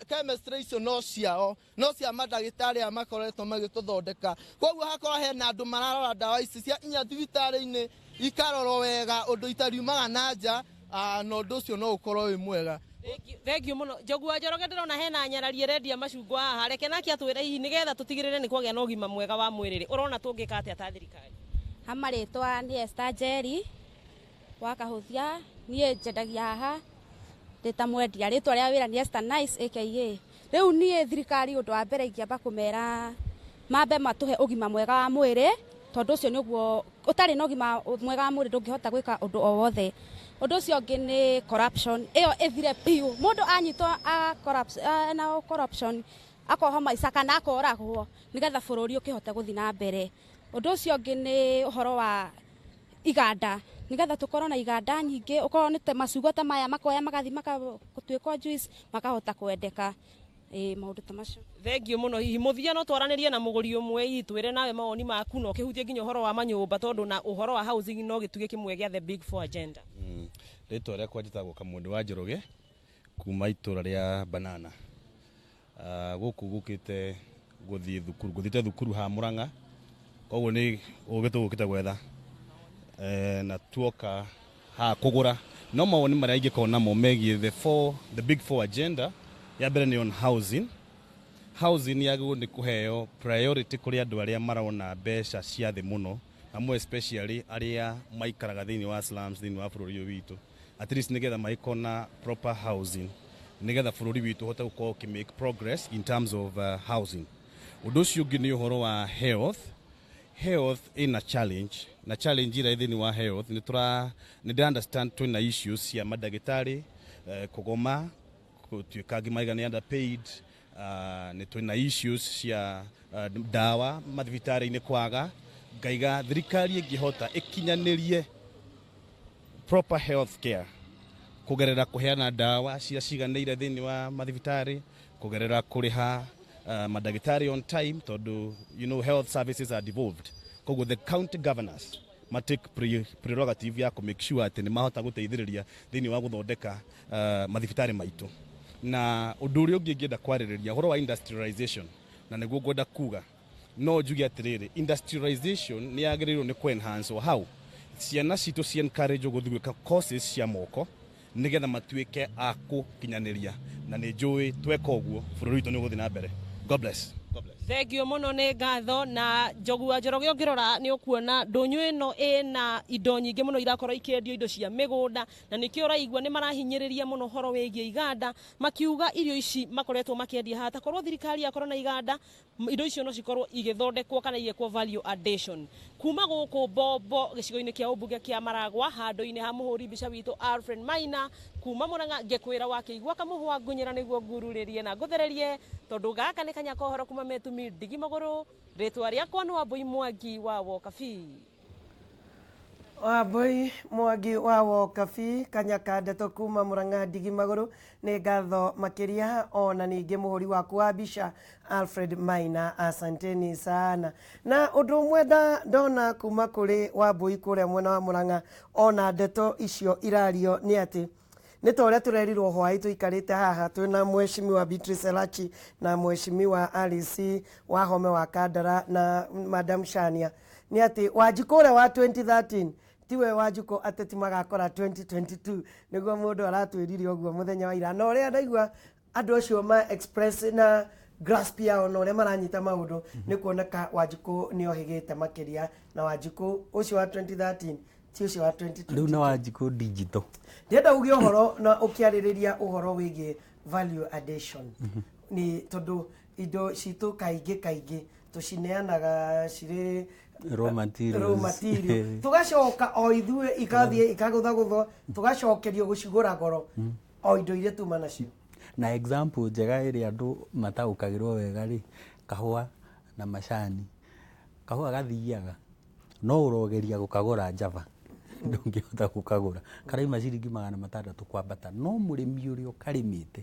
[SPEAKER 11] chemistry icio no ciao, no cia mandagĩtarĩ aya makoretwo magĩtũthondeka. Koguo hakorwo hena andũ mararora ndawa ici cia inya thibitarĩ-inĩ, ikarorwo wega ũndũ itariumaga na nja, na ũndũ ũcio no ũkorwo wĩ mwega.
[SPEAKER 10] Thengiũ mũno, Njogu wa Njoroge. Ndĩrona hena nyarari ĩrendia macungwa haha. Reke nake atwĩre hihi nĩgetha tũtigĩrĩre nĩ kwagĩa na ũgima mwega wa mwĩrĩ rĩ, ũrona tũngĩka atĩa ta thirikari?
[SPEAKER 12] Ha marĩtwa nĩ Esther Njeri wa Kahũthia. Niĩ njendagia haha ndĩ ta mwendia, rĩtwa rĩa wĩra nĩ Esther Nice aka. Rĩu niĩ thirikari, ũndũ wa mbere ingĩamba kũmera mambe matũhe ũgima mwega wa mwĩrĩ, tondũ ũcio nĩguo, ũtarĩ na ũgima mwega wa mwĩrĩ ndũngĩhota gwĩka ũndũ o wothe. Ũndũ ũcio ũngĩ nĩ corruption, ĩyo ĩthire biũ. Mũndũ anyitwo na corruption akohwo maica kana akoragwo, nĩgetha bũrũri ũkĩhote gũthiĩ na mbere. Ũndũ ũcio ũngĩ nĩ ũhoro wa iganda, nĩgetha tũkorwo na iganda nyingĩ, ũkorwo nĩ macungwa ta maya makoya magathiĩ makatuĩka juice, makahota kwendeka. Ĩĩ, maũndũ ta macio.
[SPEAKER 10] Thengiũ mũno. Hihi mũthia no twaranĩrie na mũgũri ũmwe, hihi twĩre nawe mawoni maku na ũkĩhutie nginya ũhoro wa manyũmba, tondũ na ũhoro wa housing no gĩtugĩ kĩmwe gĩa the Big Four agenda.
[SPEAKER 13] Rĩtwa rĩakwa njĩtagwo Kamũndũ wa Njoroge kuma itũra rĩa Banana. Gũkũ gũkĩte gũthiĩ thukuru, ngũthiĩte thukuru ha Murang'a, koguo nĩ ũgĩ tũgũkĩte gwetha na tuoka haha kũgũra. No mawoni marĩa ingĩkorwo namo megiĩ the Big Four agenda, ya mbere nĩ on housing. Housing yagĩrĩirwo nĩ kũheo priority kũrĩ andũ arĩa marona mbeca cia thĩ mũno, na more especially arĩa maikaraga thĩinĩ wa slums thĩinĩ wa bũrũri ũyũ witũ, at least nĩgetha magĩkorwo na proper housing, nĩgetha bũrũri witũ ũhote gũkorwo ũkĩ make progress in terms of housing. Ũndũ ũcio ũngĩ nĩ ũhoro wa health. Health ina challenge, na challenge ira thĩinĩ wa health nĩ tũra nĩ ndĩ understand twĩna issues cia mandagĩtarĩ kũgoma, gũtuĩka angĩ maiga nĩ underpaid. Nĩ twĩna issues cia ndawa mathibitarĩ-inĩ kwaga. Ngaiga thirikari ĩngĩhota ĩkinyanĩrie proper health care kũgerera kũheana ndawa cia ciganĩire thĩinĩ wa mathibitarĩ, kũgerera kũrĩha mandagĩtarĩ on time, tondũ health services are devolved, koguo the county governors ma take prerogative ya kũ make sure atĩ nĩ mahota gũteithĩrĩria thĩinĩ wa gũthondeka mathibitarĩ maitũ. Na ũndũ ũrĩa ũngĩ ingĩenda kwarĩrĩria, ũhoro wa industrialization, na nĩguo ngwenda kuga, no njuge atĩrĩrĩ, industrialization nĩ yagĩrĩirwo nĩ kũ enhance hau ciana citũ ci encourage gũthiĩ gwĩka courses cia moko nĩgetha matuĩke a gũkinyanĩria, na nĩ njũĩ tweka ũguo bũrũri witũ nĩ ũgũthiĩ na mbere. God bless. God bless.
[SPEAKER 10] Thengio mũno, nĩ ngatho. Na Njogu wa Njoroge, ũngĩrora nĩ ũkuona ndũnyũ ĩno ĩna indo nyingĩ mũno irakorwo ikĩendio, indo cia mĩgũnda, na nĩkĩo ũraigua nĩ marahinyĩrĩria mũno ũhoro wĩgiĩ iganda, makiuga irio ici makoretwo makĩendia haha, takorwo thirikari yakorwo na iganda, indo icio no cikorwo igĩthondekwo kana igĩkwo value addition. Kuma gũkũ Bombo, gĩcigo-inĩ kĩa ũmbunge kĩa Maragwa, handũ-inĩ ha mũhũri mbica witũ Alfred Maina, kuma Mũrang'a, ngĩkwĩra wakĩigua kamũhwa ngunyĩra nĩguo ngururĩrie na ngũthererie, tondũ gaka nĩ kanya kohoro kuma metumi ndigi magũrũ. Rĩtwa rĩakwa nĩ Wambui Mwangi wa Wokabi.
[SPEAKER 1] Wambui Mwangi wa Wokabi, kanyaka ndeto kuma Murang'a, ndigi magũrũ, nĩ ngatho makĩria, ona ningĩ mũhũri waku wa mbica Alfred Maina, asanteni sana. Na ũndũ ũmwe ndona kuma kũrĩ Wambui kũrĩa mwena wa Murang'a, ona ndeto icio irario, nĩ atĩ nĩ ta ũrĩa tũrerirwo hwaĩ tũikarĩte haha twĩna Mheshimiwa Beatrice Elachi na Mheshimiwa Alice Wahome wa Kandara na Madam Shania, nĩ atĩ Wanjikũ ũrĩa wa 2013 tiwe Wanjikũ ateti magakora 2022. Nĩguo mũndũ aratwĩrire ũguo mũthenya wa ira, na ũrĩa ndaigua andũ acio ma express na grasp yao na ũrĩa maranyita maũndũ, nĩ kuoneka Wanjikũ nĩ ohĩgĩte makĩria, na Wanjikũ ũcio wa 2013 ti ũcio wa 2022.
[SPEAKER 2] Rĩu nĩ Wanjikũ digital.
[SPEAKER 1] Ndĩrenda uge ũhoro na ũkĩarĩrĩria ũhoro wĩgiĩ value addition, nĩ tondũ indo citũ kaingĩ kaingĩ tũcineanaga cirĩ
[SPEAKER 2] raw materials.
[SPEAKER 1] Raw material, tũgacoka o ithuĩ ikathiĩ ikagũthagũthwo, tũgacokerio gũcigũra goro, o indo iria tuma nacio.
[SPEAKER 2] Na example njega ĩrĩa andũ mataũkagĩrwo wega rĩ, kahũa na macani. Kahũa gathiaga no ũrogeria gũkagũra Java, ndũngĩhota gũkagũra, karaima ciringi 600 kwambata, no mũrĩmi ũrĩa ũkarĩmĩte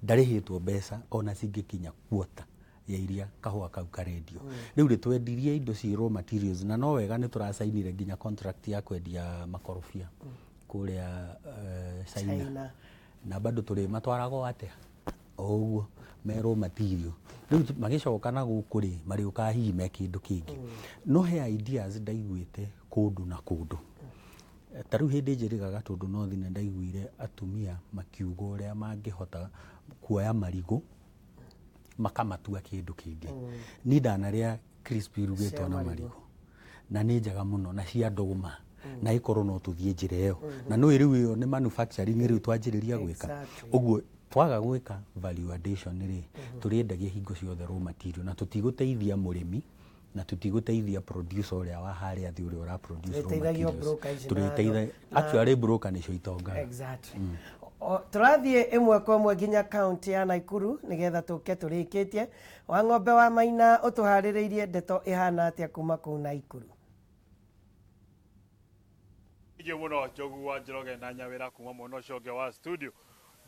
[SPEAKER 2] ndarĩhĩtwo mbeca ona cingĩkinya kuota ya iria kahũa kau karendio. Rĩu rĩ, twendirie indo ci raw materials, na no wega nĩ tũracainire nginya contract ya kwendia makorobia kũrĩa China.
[SPEAKER 1] China.
[SPEAKER 2] Na bado tũrĩ matwaragwo atĩa o ũguo me raw material. Rĩu magĩcoka na gũkũ rĩ, marĩũkaga hihi me kĩndũ kĩngĩ. No he ideas ndaiguĩte kũndũ na kũndũ. Ta rĩu hĩndĩ njĩrĩgaga, tondũ no thina ndaiguire atumia makiuga ũrĩa mangĩhota kuoya marigũ makamatua kĩndũ kĩngĩ. Niĩ ndanarĩa crispy irugĩtwo
[SPEAKER 1] cia
[SPEAKER 2] na
[SPEAKER 1] marigũ.
[SPEAKER 2] Marigũ, na nĩ njega mũno, na cia ndũma, na ĩkorwo no tũthiĩ njĩra ĩyo, na nĩ rĩu ĩyo nĩ manufacturing rĩu twanjĩrĩria gwĩka. Ũguo twaga gwĩka value addition rĩ, tũrĩendagia hingo ciothe raw material, na tũtigũteithia mũrĩmi, na tũtigũteithia producer ũrĩa wa harĩa thĩ, ũrĩa ũra produce raw
[SPEAKER 1] Tũrĩteithagia
[SPEAKER 2] materials.
[SPEAKER 1] broker ici na
[SPEAKER 2] Tũrĩteitha actually broker nĩcio itongaga.
[SPEAKER 1] Exactly. Tũrathiĩ ĩmwe kwa ĩmwe nginya kaunti ya Naikuru nĩgetha tũke tũrĩkĩtie. Wa ng'ombe wa Maina, ũtũharĩrĩirie ndeto ĩhana atĩa kuma kũu Naikuru?
[SPEAKER 14] Thank mũno, Njogu wa Njoroge na Nyawĩra. Kuma mwena ũcio ũngĩ wa studio,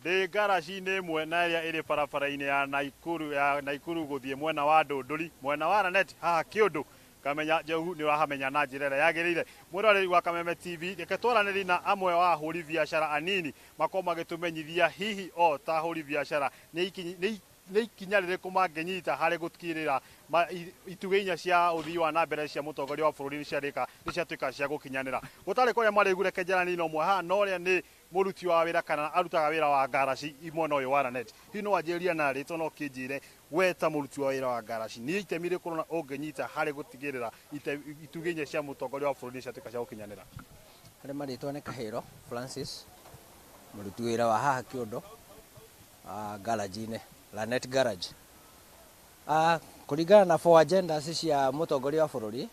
[SPEAKER 14] ndĩ ngaraci-inĩ ĩmwe na ĩrĩa ĩrĩ barabara-inĩ ya Naikuru gũthiĩ mwena wa Ndũndũri, mwena wa Lanet haha Kĩũndũ. Ngamenya Njogu nĩ ũrahamenya na njĩra ĩrĩa yagĩrĩire. Mwĩroreri wa Kameme TV, reke twaranĩri na amwe wa ahũri biacara anini makorwo magĩtũmenyithia hihi o ta ahũri biacara nĩ ikinya rĩrĩkũ mangĩnyita harĩ gũtigĩrĩra itugĩ inya cia ũthii wa na mbere cia mũtongoria wa bũrũri nĩ ciatuĩka cia gũkinyanĩra. Gũtarĩ kũrĩa marĩgu, reke njarani na ũmwe haha, na ũrĩa nĩ mũruti wa wĩra kana arutaga wĩra wa ngaraci mwena ũyũ wa Lanet. Hihi no wanjĩrĩria na rĩtwa no kĩnjĩre, we ta mũruti wa wĩra wa ngaraci, nĩ itemi rĩrĩkũ ũrona ũngĩnyita harĩ gũtigĩrĩra itugĩ inya cia mũtongoria wa bũrũri nĩ ciatuĩka cia gũkinyanĩra?
[SPEAKER 15] Harĩ marĩtwa nĩ Kahĩro Francis, mũruti wĩra wa haha Kĩũndũ, garage-inĩ, Lanet Garage. Kũringana na four agendas cia mũtongoria wa bũrũri.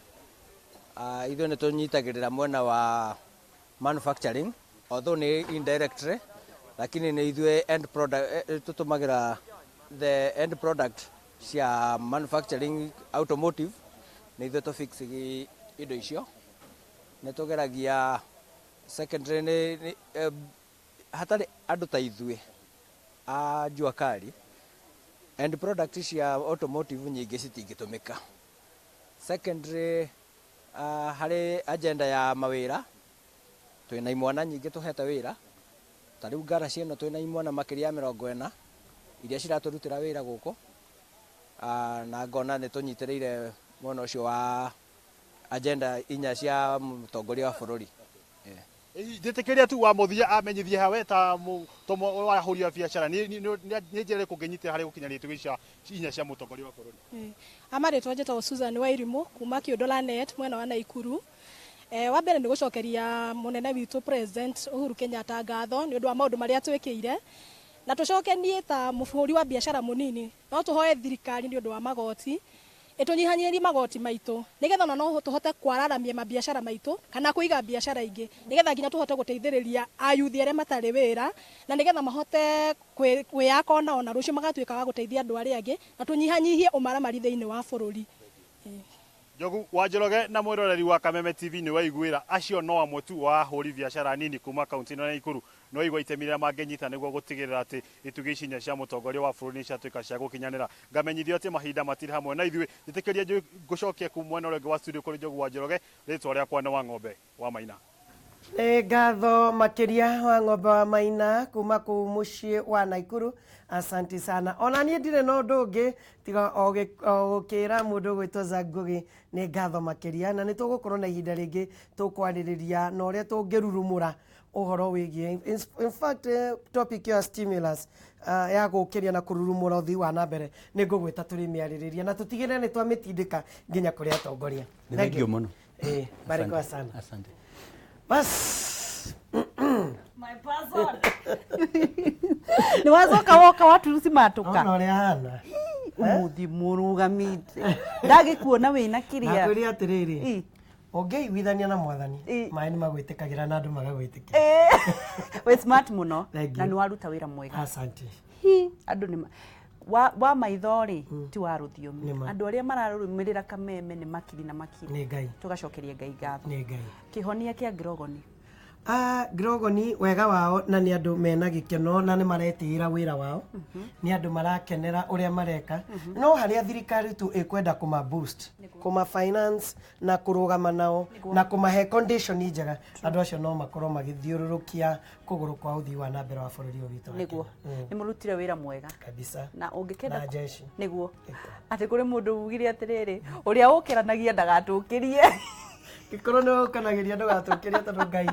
[SPEAKER 15] Ithuĩ nĩ tũnyitagĩrĩra mwena wa manufacturing, although nĩ indirectly, lakini nĩ ithuĩ end product, tũtũmagĩra the end product cia manufacturing automotive, nĩ ithuĩ tũ fix indo icio. Nĩ tũgeragia secondary nĩ hatarĩ andũ ta ithuĩ a jua kali, end product cia automotive nyingĩ citingĩtũmĩka. Secondary, harĩ agenda ya mawĩra, twĩna imwana nyingĩ tũhete wĩra. Ta rĩu ngaraci ĩno twĩna imwana makĩria ya 40 iria ciratũrutĩra wĩra gũkũ, na ngona nĩ tũnyitĩrĩire mwena ũcio wa agenda inya cia mũtongoria wa bũrũri.
[SPEAKER 14] Njĩtĩkĩria tu wa mũthia amenyithie hawe ta wa ahũri a biacara nĩ njĩra ĩrĩkũ ũngĩnyitĩra harĩ gũkinyanĩria itugĩ cia inya cia mũtongoria wa bũrũri.
[SPEAKER 16] Amarĩtwa njĩtagwo Susan Wairimu kuma Kĩũndũ Lanet mwena wa Naikuru. Wa mbere nĩ gũcokeria mũnene witũ President Uhuru Kenyatta ngatho nĩ ũndũ wa maũndũ marĩa twĩkĩire, na tũcoke niĩ ta mũhũri wa biacara mũnini no tũhoe thirikari nĩ ũndũ wa magoti ĩtũnyihanyihĩrie magoti maitũ, nĩgetha ona no tũhote kwararamia mabiacara maitũ kana kũiga biacara ingĩ, nĩgetha nginya tũhote gũteithĩrĩria ayuthi arĩa matarĩ wĩra, na nĩgetha mahote kwĩyaka onao na rũciũ magatuĩka wa gũteithia andũ arĩa angĩ, na tũnyihanyihie ũmaramari thĩinĩ wa bũrũri.
[SPEAKER 14] Njogu wa Njoroge na mwĩroreri wa Kameme TV, nĩ waiguĩra acio no amwe tu wa ahũri biacara nini kuma kaunti ĩno ya Nakuru. No igua itemi rĩrĩa mangĩnyita nĩguo gũtigĩrĩra atĩ itugĩ ici inya cia mũtongoria wa bũrũri nĩ ciatuĩka cia gũkinyanĩra. Ngamenyithio atĩ mahinda matirĩ hamwe na ithuĩ. Njĩtĩkĩria ngũcokie kuma mwena ũrĩa ũngĩ wa studio kũrĩ Njogu wa Njoroge. Rĩtwa rĩakwa nĩ wa Ng'ombe wa Maina.
[SPEAKER 1] Nĩ ngatho makĩria wa Ng'ombe wa Maina kuma kũu mũciĩ wa Naikuru, asanti sana. Ona niĩ ndirĩ na ũndũ ũngĩ tiga o gũkĩra mũndũ ũgwĩtwo Zack Ngugi nĩ ngatho makĩria, na nĩ tũgũkorwo na ihinda rĩngĩ tũkwarĩrĩria na ũrĩa tũngĩrurumũra ũhoro wĩgiĩ in fact topic ya stimulus, ya gũkĩria na kũrurumũra ũthii wa na mbere. Nĩ ngũgwĩta tũrĩ mĩarĩrĩria na tũtigĩrĩre nĩ twamĩtindĩka nginya kũrĩ atongoria.
[SPEAKER 2] Nĩ thengiũ mũno.
[SPEAKER 1] Barikiwa sana.
[SPEAKER 2] Asante.
[SPEAKER 1] Bas.
[SPEAKER 3] My person. Nĩ wacoka woka waturuci matũka.
[SPEAKER 1] Ona ũrĩa ahana.
[SPEAKER 3] Umuthi mũrũgamĩte. Ndagĩkuona wĩna kĩrĩa.
[SPEAKER 1] Nakwĩria atĩrĩrĩ, ũngĩiguithania na mwathani, maĩ nĩ magwĩtĩkagĩra na andũ magagwĩtĩkĩra.
[SPEAKER 3] Wĩ smart mũno
[SPEAKER 1] Thank
[SPEAKER 3] na
[SPEAKER 1] you.
[SPEAKER 3] nĩ waruta wĩra mwega.
[SPEAKER 1] Asante.
[SPEAKER 3] Hi, andũ nĩ wa maitho rĩ ti wa rũthiomi.
[SPEAKER 1] Nĩ ma.
[SPEAKER 3] Andũ arĩa mararũmĩrĩra Kameme nĩ makiri na makiri.
[SPEAKER 1] Nĩ Ngai.
[SPEAKER 3] Tũgacokeria Ngai ngatho.
[SPEAKER 1] Nĩ Ngai.
[SPEAKER 3] Kĩhonia kĩa Grogoni.
[SPEAKER 1] Grogoni wega wao na nĩ andũ mena gĩkeno na nĩ maretĩĩra wĩra wao, nĩ andũ marakenera ũrĩa mareka, no harĩa thirikari tu ĩkwenda kũma boost, kũma finance na kũrũgama nao na kũmahe condition njega, andũ acio no makorwo magĩthiũrũrũkia kũgũrũ kwa ũthii wa na mbere wa bũrũri ũyũ witũ wa
[SPEAKER 3] Nĩguo.
[SPEAKER 1] Kenya.
[SPEAKER 3] Nĩ mũrutire wĩra mwega.
[SPEAKER 1] Kabisa.
[SPEAKER 3] Na ũngĩkenda
[SPEAKER 1] Na jeshi.
[SPEAKER 3] Nĩguo. Atĩ kũrĩ mũndũ ugire atĩrĩrĩ, ũrĩa ũkĩranagia ndagatũkĩrie.
[SPEAKER 1] Gĩkorwo nĩ ũkanagĩria ndũgatũkĩrie, tondũ Ngai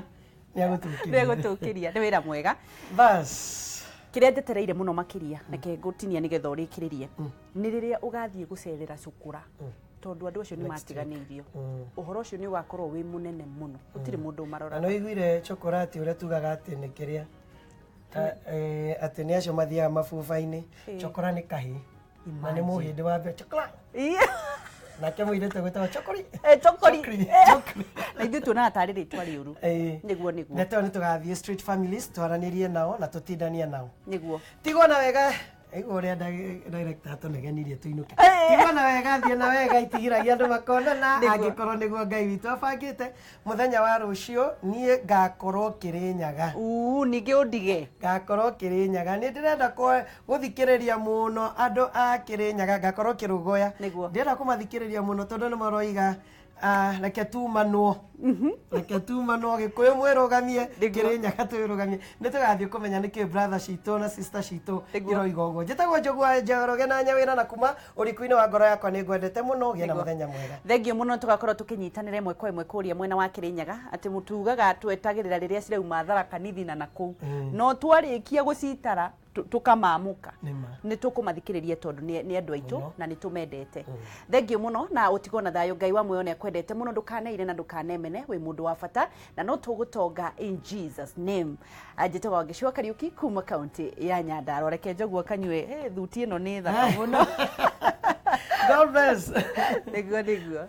[SPEAKER 1] nĩ agũtũkĩria.
[SPEAKER 3] Nĩ egũtũkĩria. Nĩ wĩra mwega.
[SPEAKER 1] Bas.
[SPEAKER 3] Kĩrĩa njetereire mũno makĩria, reke ngũtinia nĩgetha ũrĩkĩrĩrie, nĩ rĩrĩa ũgathiĩ gũcerera cukura, tondũ andũ acio nĩ
[SPEAKER 1] Next week.
[SPEAKER 3] matiganĩirio. Ũhoro ũcio nĩ ũgakorwo wĩ mũnene mũno, gũtirĩ mũndũ
[SPEAKER 1] Na
[SPEAKER 3] ũmaroraga.
[SPEAKER 1] nĩ ũiguire chokorati ũrĩa tugaga atĩ nĩ kĩrĩa atĩ nĩ acio mathiaga mabuba-inĩ. Chokora nĩ kahĩ na nĩ mũhĩndĩ wa mbere chokora, nake mũirĩtu gwĩtagwo chokori.
[SPEAKER 3] Chokori.
[SPEAKER 1] Chokori.
[SPEAKER 3] Na ithuĩ tuonaga tarĩ rĩtwa rĩũru. Nĩguo.
[SPEAKER 1] Ndeto nĩ tũgathiĩ street families twaranĩrie nao na tũtindanie nao.
[SPEAKER 3] Nĩguo.
[SPEAKER 1] Tigwo na wega, igua ũrĩa director atũnegenirie tũinũke. Tigwo na wega, thiĩ na wega, itigiragia andũ makonana. Angĩkorwo nĩguo Ngai witũ abangĩte, mũthenya wa rũciũ niĩ ngakorwo Kĩrĩnyaga.
[SPEAKER 3] Ningĩ ũndige.
[SPEAKER 1] Ngakorwo Kĩrĩnyaga, nĩ ndĩrenda gũthikĩrĩria mũno andũ a Kĩrĩnyaga. Ngakorwo Kĩrũgũya. Ndĩrenda kũmathikĩrĩria mũno tondũ nĩ maroiga, reke tumanwo, reke tumanwo, Gĩkũyũ mwĩrũgamie, Kĩrĩnyaga twĩrũgamie. Nĩ tũgathiĩ kũmenya nĩkĩ brother citũ na sister citũ iroiga ũguo. Njĩtagwo Njogu wa Njoroge na Nyawĩra, na kuma ũriku-inĩ wa ngoro yakwa nĩ ngwendete mũno. Ũgĩe na mũthenya mwega.
[SPEAKER 3] Thengio mũno. Tũgakorwo tũkĩnyitanĩra ĩmwe kwa ĩmwe kũrĩa mwena wa Kĩrĩnyaga, atĩ mũtugaga twetagĩrĩra rĩrĩa cirauma Tharaka Nithi na nakũu, no twarĩkia gũcitara tũkamamũka.
[SPEAKER 1] Nĩma.
[SPEAKER 3] Nĩ tũkũmathikĩrĩria tondũ nĩ andũ aitũ
[SPEAKER 1] Mũno.
[SPEAKER 3] na nĩ tũmendete. Thengio mũno na ũtigwo na thayũ. Ngai wa muoyo nĩ akwendete mũno. Ndũkaneire na ndũkanemene, wĩ mũndũ wa bata na no tũgũtonga in Jesus name. Njĩtagwo Wangeci wa Kariũki kuma kaunti ya Nyandarua. Reke Njogu akanyue. Hey, thuti ĩno nĩ thaka mũno.
[SPEAKER 1] God bless.
[SPEAKER 3] Nĩguo.